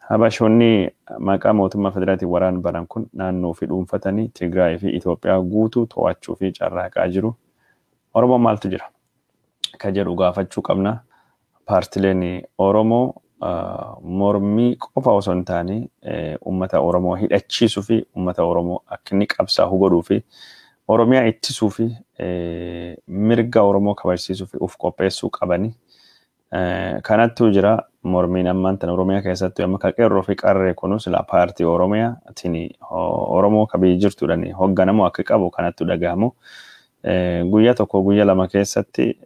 S1: Habashoonni maqaa mootummaa federaalaatiin waraan baran kun naannoo ofii dhuunfatanii Tigraay fi Itoophiyaa guutuu to'achuu fi carraaqaa jiru. Oromoo maaltu jira? Ka jedhu gaafachuu qabna. Paartileen Oromoo mormii qofa osoo hin taane uummata Oromoo hidhachiisuu fi uummata Oromoo akka inni qabsaa'u godhuu fi Oromiyaa ittisuu fi mirga Oromoo kabajsiisuu fi of qopheessuu qabani. Kanattu jira mormiin ammaan tana Oromiyaa keessatti amma ka qeerroo fi qarree kunus sila paartii Oromiyaatiin Oromoo ka biyya jirtuudhaan hoogganamu akka qabu kanattu dhagahamu. Guyyaa tokko guyyaa lama keessatti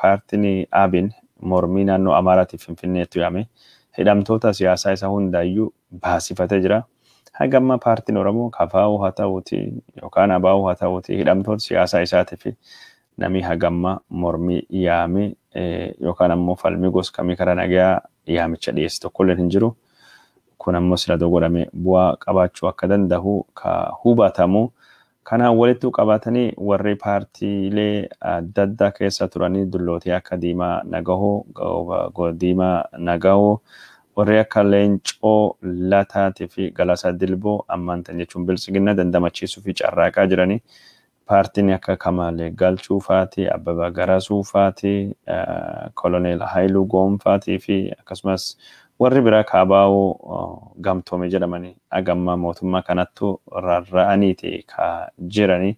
S1: paartiin Abin mormii naannoo Amaaraatiif Finfinneetti yaame. Hidhamtoota siyaasaa isa hundaayyuu baasifatee jira. Haga ammaa paartiin Oromoo KFO haa ta'uuti yookaan ABO haa ta'uuti hidhamtoota siyaasaa isaatii fi namni haga ammaa mormii yaamee yookaan ammoo falmii gosa kamii karaa nagayaa yaamicha dhiyeesse tokkollee hin jiru. Kun ammoo sila godhamee bu'aa qabaachuu akka danda'u ka hubatamu. Kanaan walitti qabatanii warri paartiilee adda addaa keessa turanii dullootii akka Diimaa Nagahoo, Diimaa Nagahoo, warri akka Leencoo Lataatii fi Galaasaa Dilboo ammaan tan jechuun biltsiginna dandamachiisuu fi carraaqaa jiranii. Paartiin akka Kamaalee Galchuu faati, Abbabaa Garasuu faati, Koloneel Haayiluu Goonfaatii fi akkasumas warri biraa KBO gamtoome jedhamanii hagamma mootummaa kanattu rarra'aniiti ka jiranii.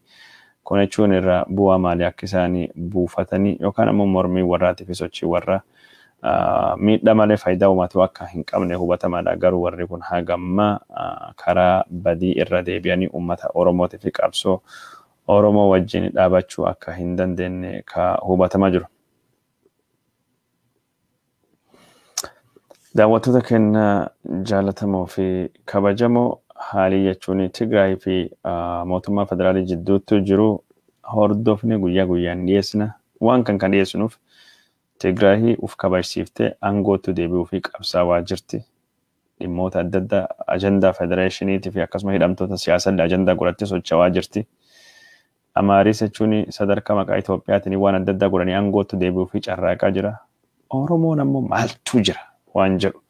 S1: Kun jechuun irraa bu'aa maalii akka isaanii buufatanii yookaan ammoo mormii warraatii fi sochii warra miidhaa malee faayidaa uummatu akka hin qabne hubatamaadha. Garuu warri kun hagamma karaa badii irra deebi'anii uummata Oromootii fi qabsoo Oromoo wajjin dhaabachuu akka hin dandeenye ka hubatamaa jiru. Daawwattoota keenya jaallatamoo fi kabajamoo haalii jechuun Tigraay fi mootummaa federaalii jidduutti jiru hordofne guyyaa guyyaan dhiyeessina. Waan kan dhiyeessinuuf Tigraay uf kabajsiiftee aangootti deebi'uu fi qabsaawaa jirti. Dhimmoota adda addaa ajandaa federeeshiniitii fi akkasuma hidhamtoota siyaasaa ajandaa godhattee socho'aa jirti. Amaaris jechuun sadarkaa maqaa Itoophiyaatiin waan adda addaa godhanii aangootti deebi'uu fi carraaqaa jira. Oromoon ammoo maaltu jira waan jedhu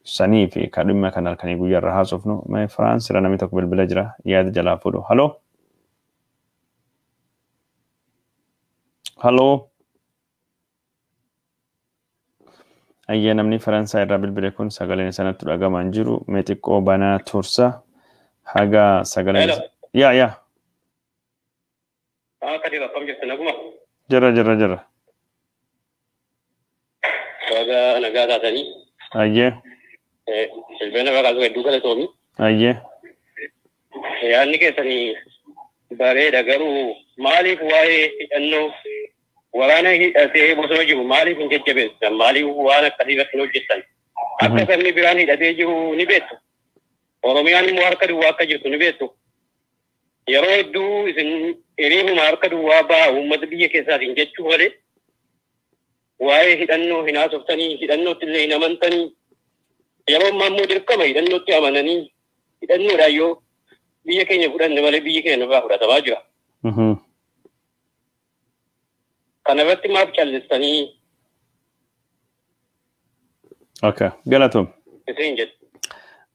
S1: sanii fi kan dhimma kan halkanii guyyaa irra haasofnu. Mee Firaans irra namni tokko bilbila jira yaada jalaa fuudhu. Haloo. Haloo. Ayyaa namni Faransaay irraa bilbile kun sagaleen sanatti dhagamaa hin jiru. Mee xiqqoo banaa tursa haga sagaleen. Yaa yaa. Jira jira jira.
S5: Baga nagaa taatanii.
S1: Ayyee.
S5: Bilbila maqaa hedduu galatoomi.
S1: Ayyee.
S5: Yaadni keessanii bareeda garuu maaliif waa'ee hidhannoo waraana hidhatee bosona jiru maaliif hin jajjabeessan? Maaliif waan akkasii irratti hin hojjettan? Akka sabni biraan hidhatee jiru ni beektu. Oromiyaan immoo harka duwwaa akka jirtu ni beektu. Yeroo hedduu isin hiriiruma harka duwwaa ba'a uummata biyya keessaatiin jechuu malee waa'ee hidhannoo hin haasoftanii, hidhannootti illee hin amantanii, yeroo ammaa immoo dirqama hidhannootti amananii hidhannoodhaan yoo biyya keenya fudhanne malee biyyi keenya nurraa fudhatamaa jira. Kana irratti maaf callistanii?
S1: Okay, galatoom.
S5: Isin jedhu.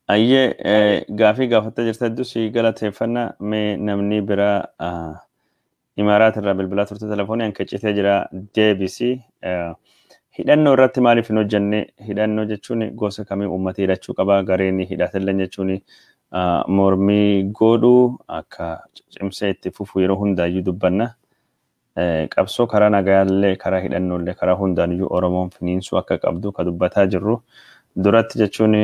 S1: Ayyee gaafii gaafattee jirta hedduu si galateeffannaa. Mee namni biraa Imaaraat irraa bilbilaa turte telefoonii hanka citee jira deebisi. Hidhannoo irratti maaliif hin hojjenne? Hidhannoo jechuun gosa kamii uummata hidhachuu qaba? Gareen hidhatellee jechuun mormii godhuu akka cimsee itti fufu yeroo hundaayyuu dubbanna. Qabsoo karaa nagayaallee karaa hidhannoollee karaa hundaaniyyuu Oromoon finiinsuu akka qabdu ka dubbataa jirru. Duratti jechuun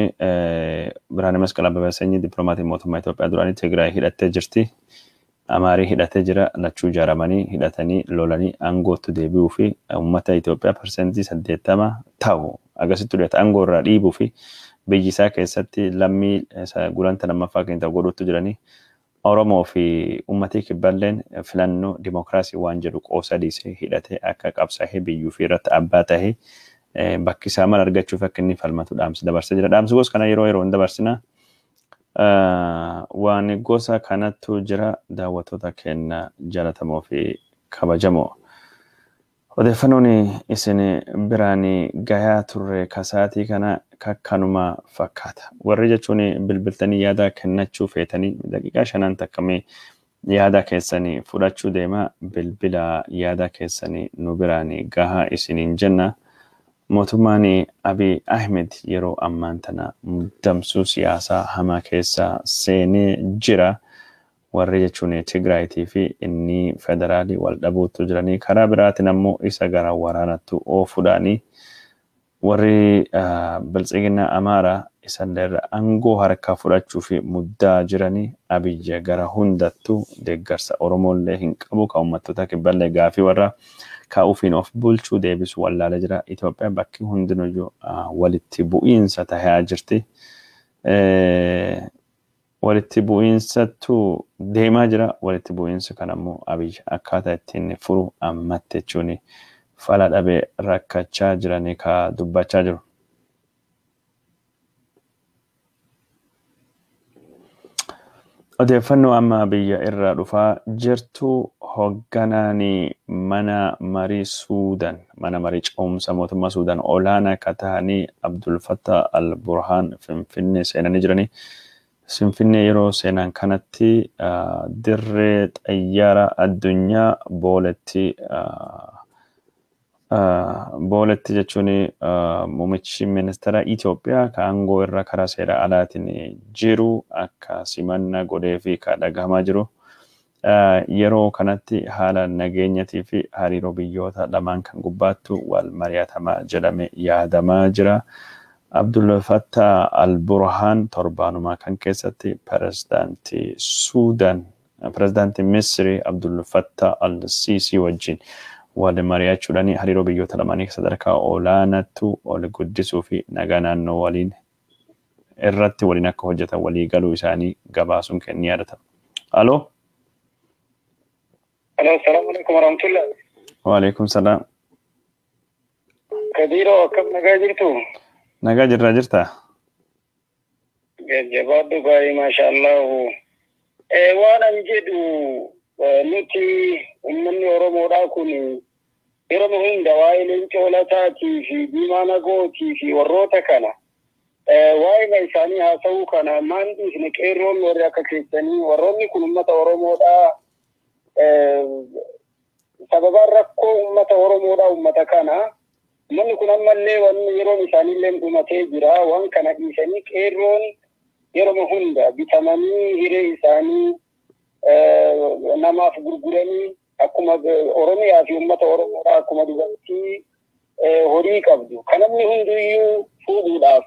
S1: Birhaane Masqal Abbabee Sanyii dippiloomatii mootummaa Itoophiyaa duraanii Tigraay hidhattee jirti. Amaarii hidhatee jira. Lachuu ijaaramanii hidhatanii lolanii aangootti deebi'uu fi uummata Itoophiyaa 80% ta'u akkasitti dhiyaata aangoo irraa dhiibuu fi biyyi isaa keessatti lammii gulanta lammaffaa keenya godhuutti jiranii. Oromoo fi uummatii kibballeen filannoo dimookiraasii waan jedhu qoosa dhiisee hidhatee akka qabsaa'ee biyyuu fi irratti abbaa ta'ee bakki isaa mala argachuuf akka inni falmatu dhaamsi dabarsee jira. Dhaamsi gosa kana yeroo yeroon dabarsina. Waan gosa kanattu jira daawwattoota keenya jaallatamoo fi kabajamoo. Odeeffannoon isin biraan gahaa turre kasaatii kana kakkanuma fakkaata. Warri jechuun bilbiltanii yaada kennachuu feetanii daqiiqaa 5 takkamee yaada keessanii fudhachuu deema bilbila yaada keessanii nu biraan gahaa isiniin jenna. Mootummaan Abiy Ahmed yeroo ammaan tana muddamsuu siyaasaa hamaa keessa seenee jira. Warri jechuun Tigraayitii fi inni federaalii wal dhabuutu jiranii karaa biraatiin ammoo isa gara waraanattu oofuudhaanii warri biltsiginna Amaaraa isallee irra aangoo harkaa fudhachuu fi muddaa jiranii Abiyyi gara hundattuu deeggarsa Oromoollee hin qabu kan uummattoota kibballee gaafii warra Ka ofiin of bulchuu deebisu wallaalee jira. Itoophiyaa bakki hundinuyyuu walitti bu'iinsa tahaa jirti. Walitti bu'iinsatu deemaa jira. Walitti bu'iinsi kan ammoo Abiy akkaataa ittiin furu ammatti jechuun fala dhabee rakkachaa jiranii ka dubbachaa jiru. Odeeffannoo amma biyya irraa dhufaa jirtu hoogganaan mana marii Suudaan, mana marii ce'umsa mootummaa Suudaan olaanaa akka ta'anii Abdul Fattah al-Burhaan Finfinnee seenanii jiranii. Finfinnee yeroo seenan kanatti dirree xayyaara addunyaa booletti booletti jechuun muummichi ministeera Itoophiyaa ka aangoo irra karaa seera alaatiin jiru akka simannaa godhee fi ka dhagahamaa jiru. Yeroo kanatti haala nageenyatii fi hariiroo biyyoota lamaan kan gubbaattu wal mari'atamaa jedhame yaadamaa jira. Abdul Fattah al-Burhaan torbaanumaa kan keessatti pirezidaantii Suudaan, pirezidaantii Misrii Abdul Fattah al-Sisi wajjin wal mari'achuudhaan hariiroo biyyoota lamaanii sadarkaa olaanaatti ol guddisuu fi nagaa naannoo waliin irratti waliin akka hojjetan walii galuu isaanii gabaasuun kenni yaadatama. Aloo.
S6: Aloo, salaamu alaikum warahmatullah.
S1: Waalaikum salaam.
S6: Kadiiroo, akkam nagaa jirtu?
S1: Nagaa jirraa jirtaa?
S6: Jajjabaadhu baay'ee maashaallahu. Waan an jedhu nuti uummanni Oromoodhaa kun yeroo hunda waa'ee Leencoo Lataatii fi Diimaa Nagootii fi warroota kana waa'ee isaanii haasa'uu kana maan dhiisne qeerroon warri akka keessanii warroonni kun uummata Oromoodhaa sababaan rakkoo uummata Oromoodhaa uummata kana uummanni kun ammallee wanni yeroon isaaniillee dhumatee jira waan kana dhiisanii qeerroon yeroo hunda bitamanii hiree isaanii namaaf gurguranii akkuma Oromiyaa fi uummata Oromoodhaa akkuma dubartii horii qabdu kan namni hundiyyuu fuudhuudhaaf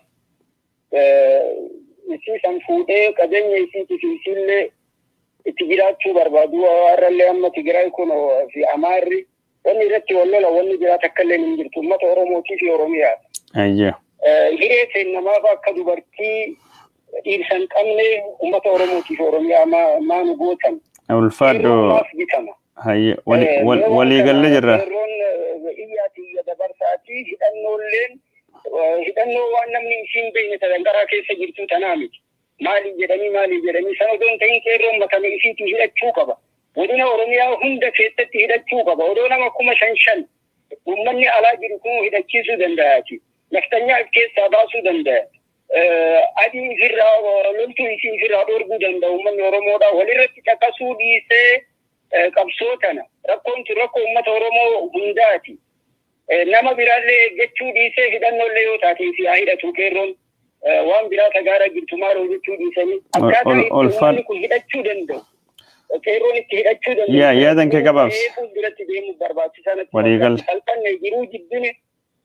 S6: isii san fuudhee qabeenya isiitii fi isiillee itti jiraachuu barbaadu har'allee amma Tigraay kun fi Amaarri wanni irratti wal lola wanni biraa takka illee hin jirtu uummata Oromootii fi Oromiyaa. Hiree seen-namaaf akka dubartii dhiirsa hin qabne uummata Oromootii fi Oromiyaa maanu gootan.
S1: Ulfaadho. Walii gallee jirra.
S6: Yeroon iyyaati iyya dabarsaatii hidhannoolleen hidhannoo waan namni isiin beekne sadanqaraa keessa jirtu tanaa miti. Maali jedhanii sana odoo hin ta'in qeerroon makame isiitii hidhachuu qaba. Godina Oromiyaa hunda keessatti hidhachuu qaba. Odoo nama 5,000 uummanni alaa jiru kun hidhachiisuu danda'aati. Naftanyaa of keessaa baasuu danda'a. Adii ofirraa loltuu isii ofirraa dhorguu danda'a uummanni Oromoodhaa. Walirratti caqasuu dhiisee qabsoo tana. Rakkoon tun rakkoo uummata Oromoo hundaati. Nama biraallee eeggachuu dhiisee hidhannoollee yoo taate isii haa hidhatu qeerroon. Waan biraa tagaara jirtu maal hojjechuu dhiisanii akkaataa itti uummanni kun hidhachuu danda'u. Qeerroon itti hidhachuu danda'u.
S1: Yaadan kee gabaabsi.
S6: Fuulduratti deemuuf barbaachisaa natti.
S1: Waliigalle.
S6: Salphanne jiruu jibbine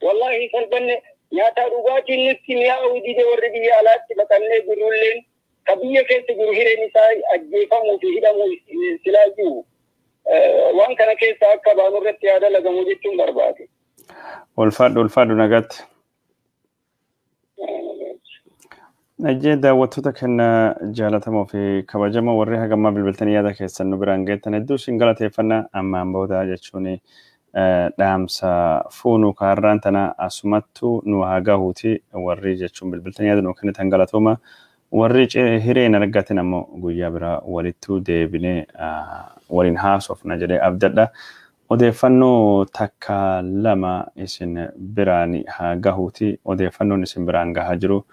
S6: wallaahi salphanne nyaata dhugaatiin nutti mi'aawu dide warri biyya alaatti baqannee jirulleen ka biyya keessa jiru hireen isaa ajjeefamuu fi hidhamuu silaa jiru. Waan kana keessa akka baanu irratti yaada lagamu jechuun barbaade.
S1: Ulfaadhu nagaatti. Ajjee daawwattoota keenya jaalatamoo fi kabajamoo warri hagammaa bilbiltanii yaada keessan nu biraan geettan hedduu isin galateeffannaa ammaan booda jechuun dhaamsa fuunuu kaarraan tana asumattu nu haa gahuuti warri jechuun bilbiltanii yaada nu kennitan galatooma warri hireen argatin ammoo guyyaa biraa walittuu deebinee waliin haasofna jedhee abdadha. Odeeffannoo takka lama isin biraan haa gahuuti odeeffannoon isin biraan gahaa jiru.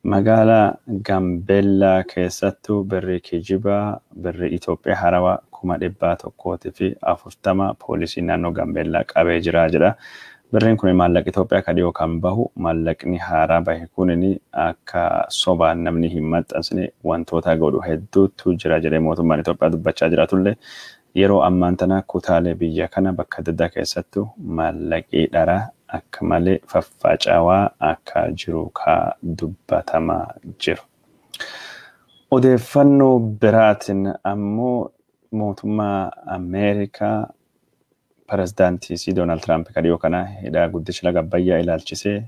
S1: Magaalaa Gaambeellaa keessattuu birrii kijibaa birrii Itoophiyaa haarawaa 140,000 poolisii naannoo Gaambeellaa qabee jira jedha. Birriin kun maallaqa Itoophiyaa kan dhiyoo kan bahu maallaqni haaraa bahe kunin akka sobaan namni hin maxxansine wantoota godhu hedduutu jira jedhee mootummaan Itoophiyaa dubbachaa jiraatullee yeroo ammaan tana kutaalee biyya kana bakka adda addaa keessattuu maallaqii dharaa akka malee faffaca'aa akka jiru ka dubbatamaa jiru. Odeeffannoo biraatiin ammoo mootummaa Ameerikaa Pirezidaantii si Doonaald Tiraamp kan dhiyoo kana hidha guddicha laga Abbayyaa ilaalchisee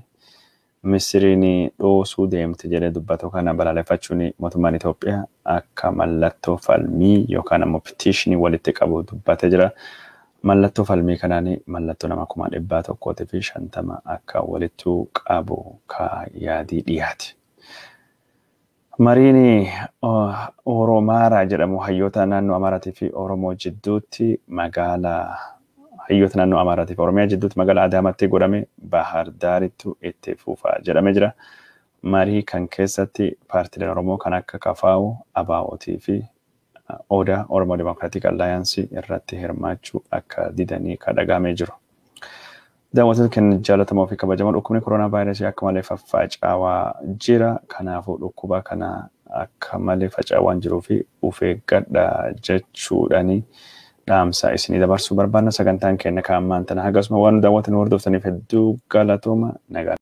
S1: Misiriin dhoosuu deemte jedhee dubbatu kana balaaleffachuun mootummaan Itoophiyaa akka mallattoo falmii yookaan ammoo petitionii walitti qabu dubbatee jira. Mallattoo falmii kanaan mallattoo nama 150,000 akka walitti qabu ka yaadii dhiyaate. Mariin Oromaaraa jedhamu hayyoota naannoo Amaaraatii fi Oromoo jidduutti magaalaa hayyoota naannoo Amaaraatii fi Oromiyaa jidduutti magaalaa Adaamaatti godhame Bahar Daarittu itti fufa jedhamee jira. Marii kan keessatti paartiileen Oromoo kan akka KFO, ABO'tii fi Odaa Oromoo Dimokiraatik Allaayansii irratti hirmaachuu akka didanii kadhagamee jiru. Daawwattoota keenya jaallatamoo fi kabajamoo, dhukkubni koronaa vaayirasii akka malee faffaca'aa jira. Kanaafuu dhukkuba kana akka malee faca'aa waan jiruu fi of eeggadha jechuudhaani dhaamsa isinii dabarsuu barbaanna. Sagantaan keenya kan ammaan tana hagasuma waan daawwatan hordoftaniif hedduu galatooma, nagaa.